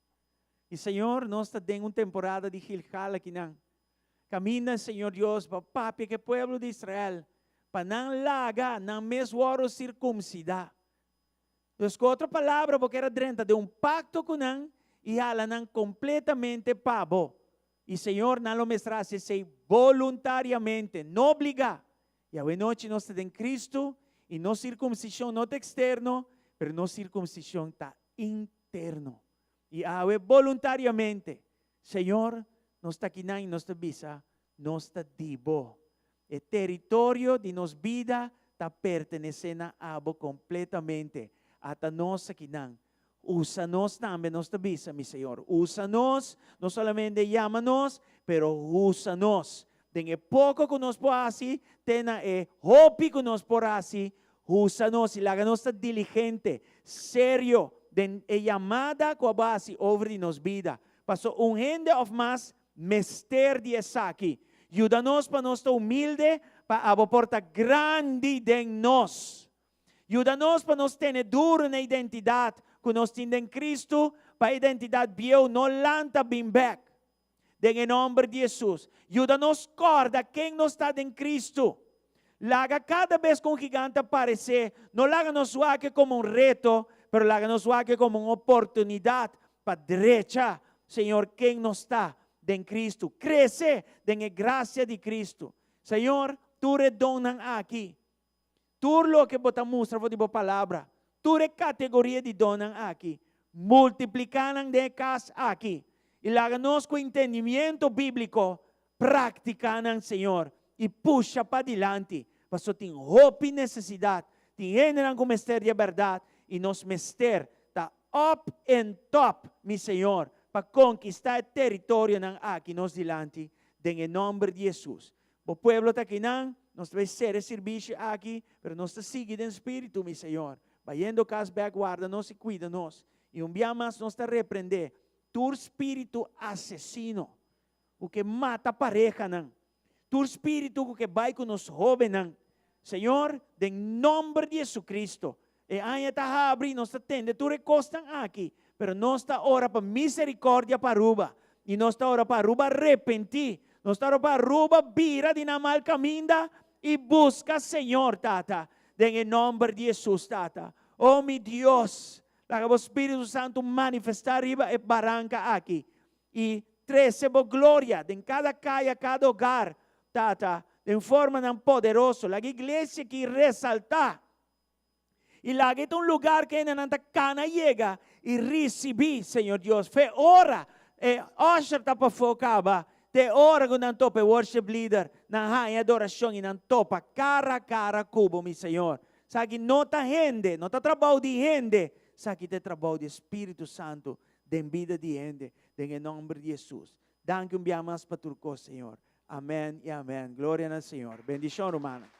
Y Señor, nos ta den un temporada di Gilgal akinan. Caminda, Señor Dios, pa papia cu e pueblo di Israel, pa nan laga nan mes worde circumcida. Dus cu otro palabra, bo kier a drenta den un pacto cu nan y hala nan completamente pa bo. Y Señor, nan lo mester haci esey boluntariamente, no obliga. Y awenochi nos ta den Cristo y nos circumcision no ta externo, pero nos circumcision ta interno. I awe boluntariamente, Señor, nos ta akinan i nos ta bisa, nos ta di Bo. E teritorio di nos bida ta pertenesé na Abo kompletamente. Ata nos akinan. Usa nos tambe, nos ta bisa, mi Señor. Usa nos, no solamente yama nos, pero usa nos. Den e poko ku nos por hasi, te na e hopi ku nos por hasi, usa nos i laga nos ta diligente, serio den e yamada ku abo a hasi over di nos bida. Paso un hende òf mas mester di esaki. Yuda nos pa nos ta humilde pa abo por ta grandi den nos. Yuda nos pa nos tene duru na identidat ku nos tin den Kristu pa e identidat bieu no lanta bin bèk. Den e nòmber di Hesus, yuda nos kòrda ken nos ta den Kristu. Laga kada bes ku un gigante aparesé, no laga nos wak e komo un reto, pero laga nos wak e komo un oportunidat pa drecha, Señor, ken nos ta den Kristu. Krese den e grasia di Kristu. Señor, tur e donnan aki, Tur loke bo ta mustra for di bo palabra, tur e kategoria di donnan aki, multipliká nan den e kas aki i laga nos ku entendimiento bíbliko praktiká nan, Señor, i pusha padilanti, pasobra tin hopi nesesidat, tin hendenan ku mester di e bèrdat i nos mester ta up and top, mi Señor, pa konkistá e teritorionan aki nos dilanti, den e nòmber di Hesus. Bo pueblo ta akinan, nos ta bay sera e sirbishi aki, pero nos ta sigui den spiritu, mi Señor. Bayendo cas bek, warda nos y cuida nos. Y un bia mas nos ta reprende tur spiritu asesino cu ke mata parehanan, tur spiritu cu ke bay cu nos hobennan. Señor, den nomber di Jesucristo, e aña ta habri y nos ta tende tur e cosnan aki, pero nos ta ora pa misericordia pa Aruba y nos ta ora pa Aruba repenti, nos ta ora pa Aruba bira di nan mal caminda y busca Señor, Tata, den e nomber di Jesus, Tata. Oh mi Dios, laga bo Spiritu Santo manifesta riba e baranca aki y trece bo gloria den cada caya, cada hogar, Tata, den formanan poderoso. Laga iglesia aki resalta. I laga e ta un lugar ku hendenan ta kana yega i risibí Señor Dios. Fe ora e usher ta pafó kaba, te ora ku nan topa e worship leader, nan haña adorashon i nan topa kara a kara ku bo, mi Señor. Esaki no ta hende, no ta trabou di hende, esaki ta e trabou di e Spiritu Santu den bida di hende, den e nòmber di Hesus. Danki un bia mas pa tur kos, Señor. Amèn i amèn. Gloria na Señor. Bendishon, rumannan.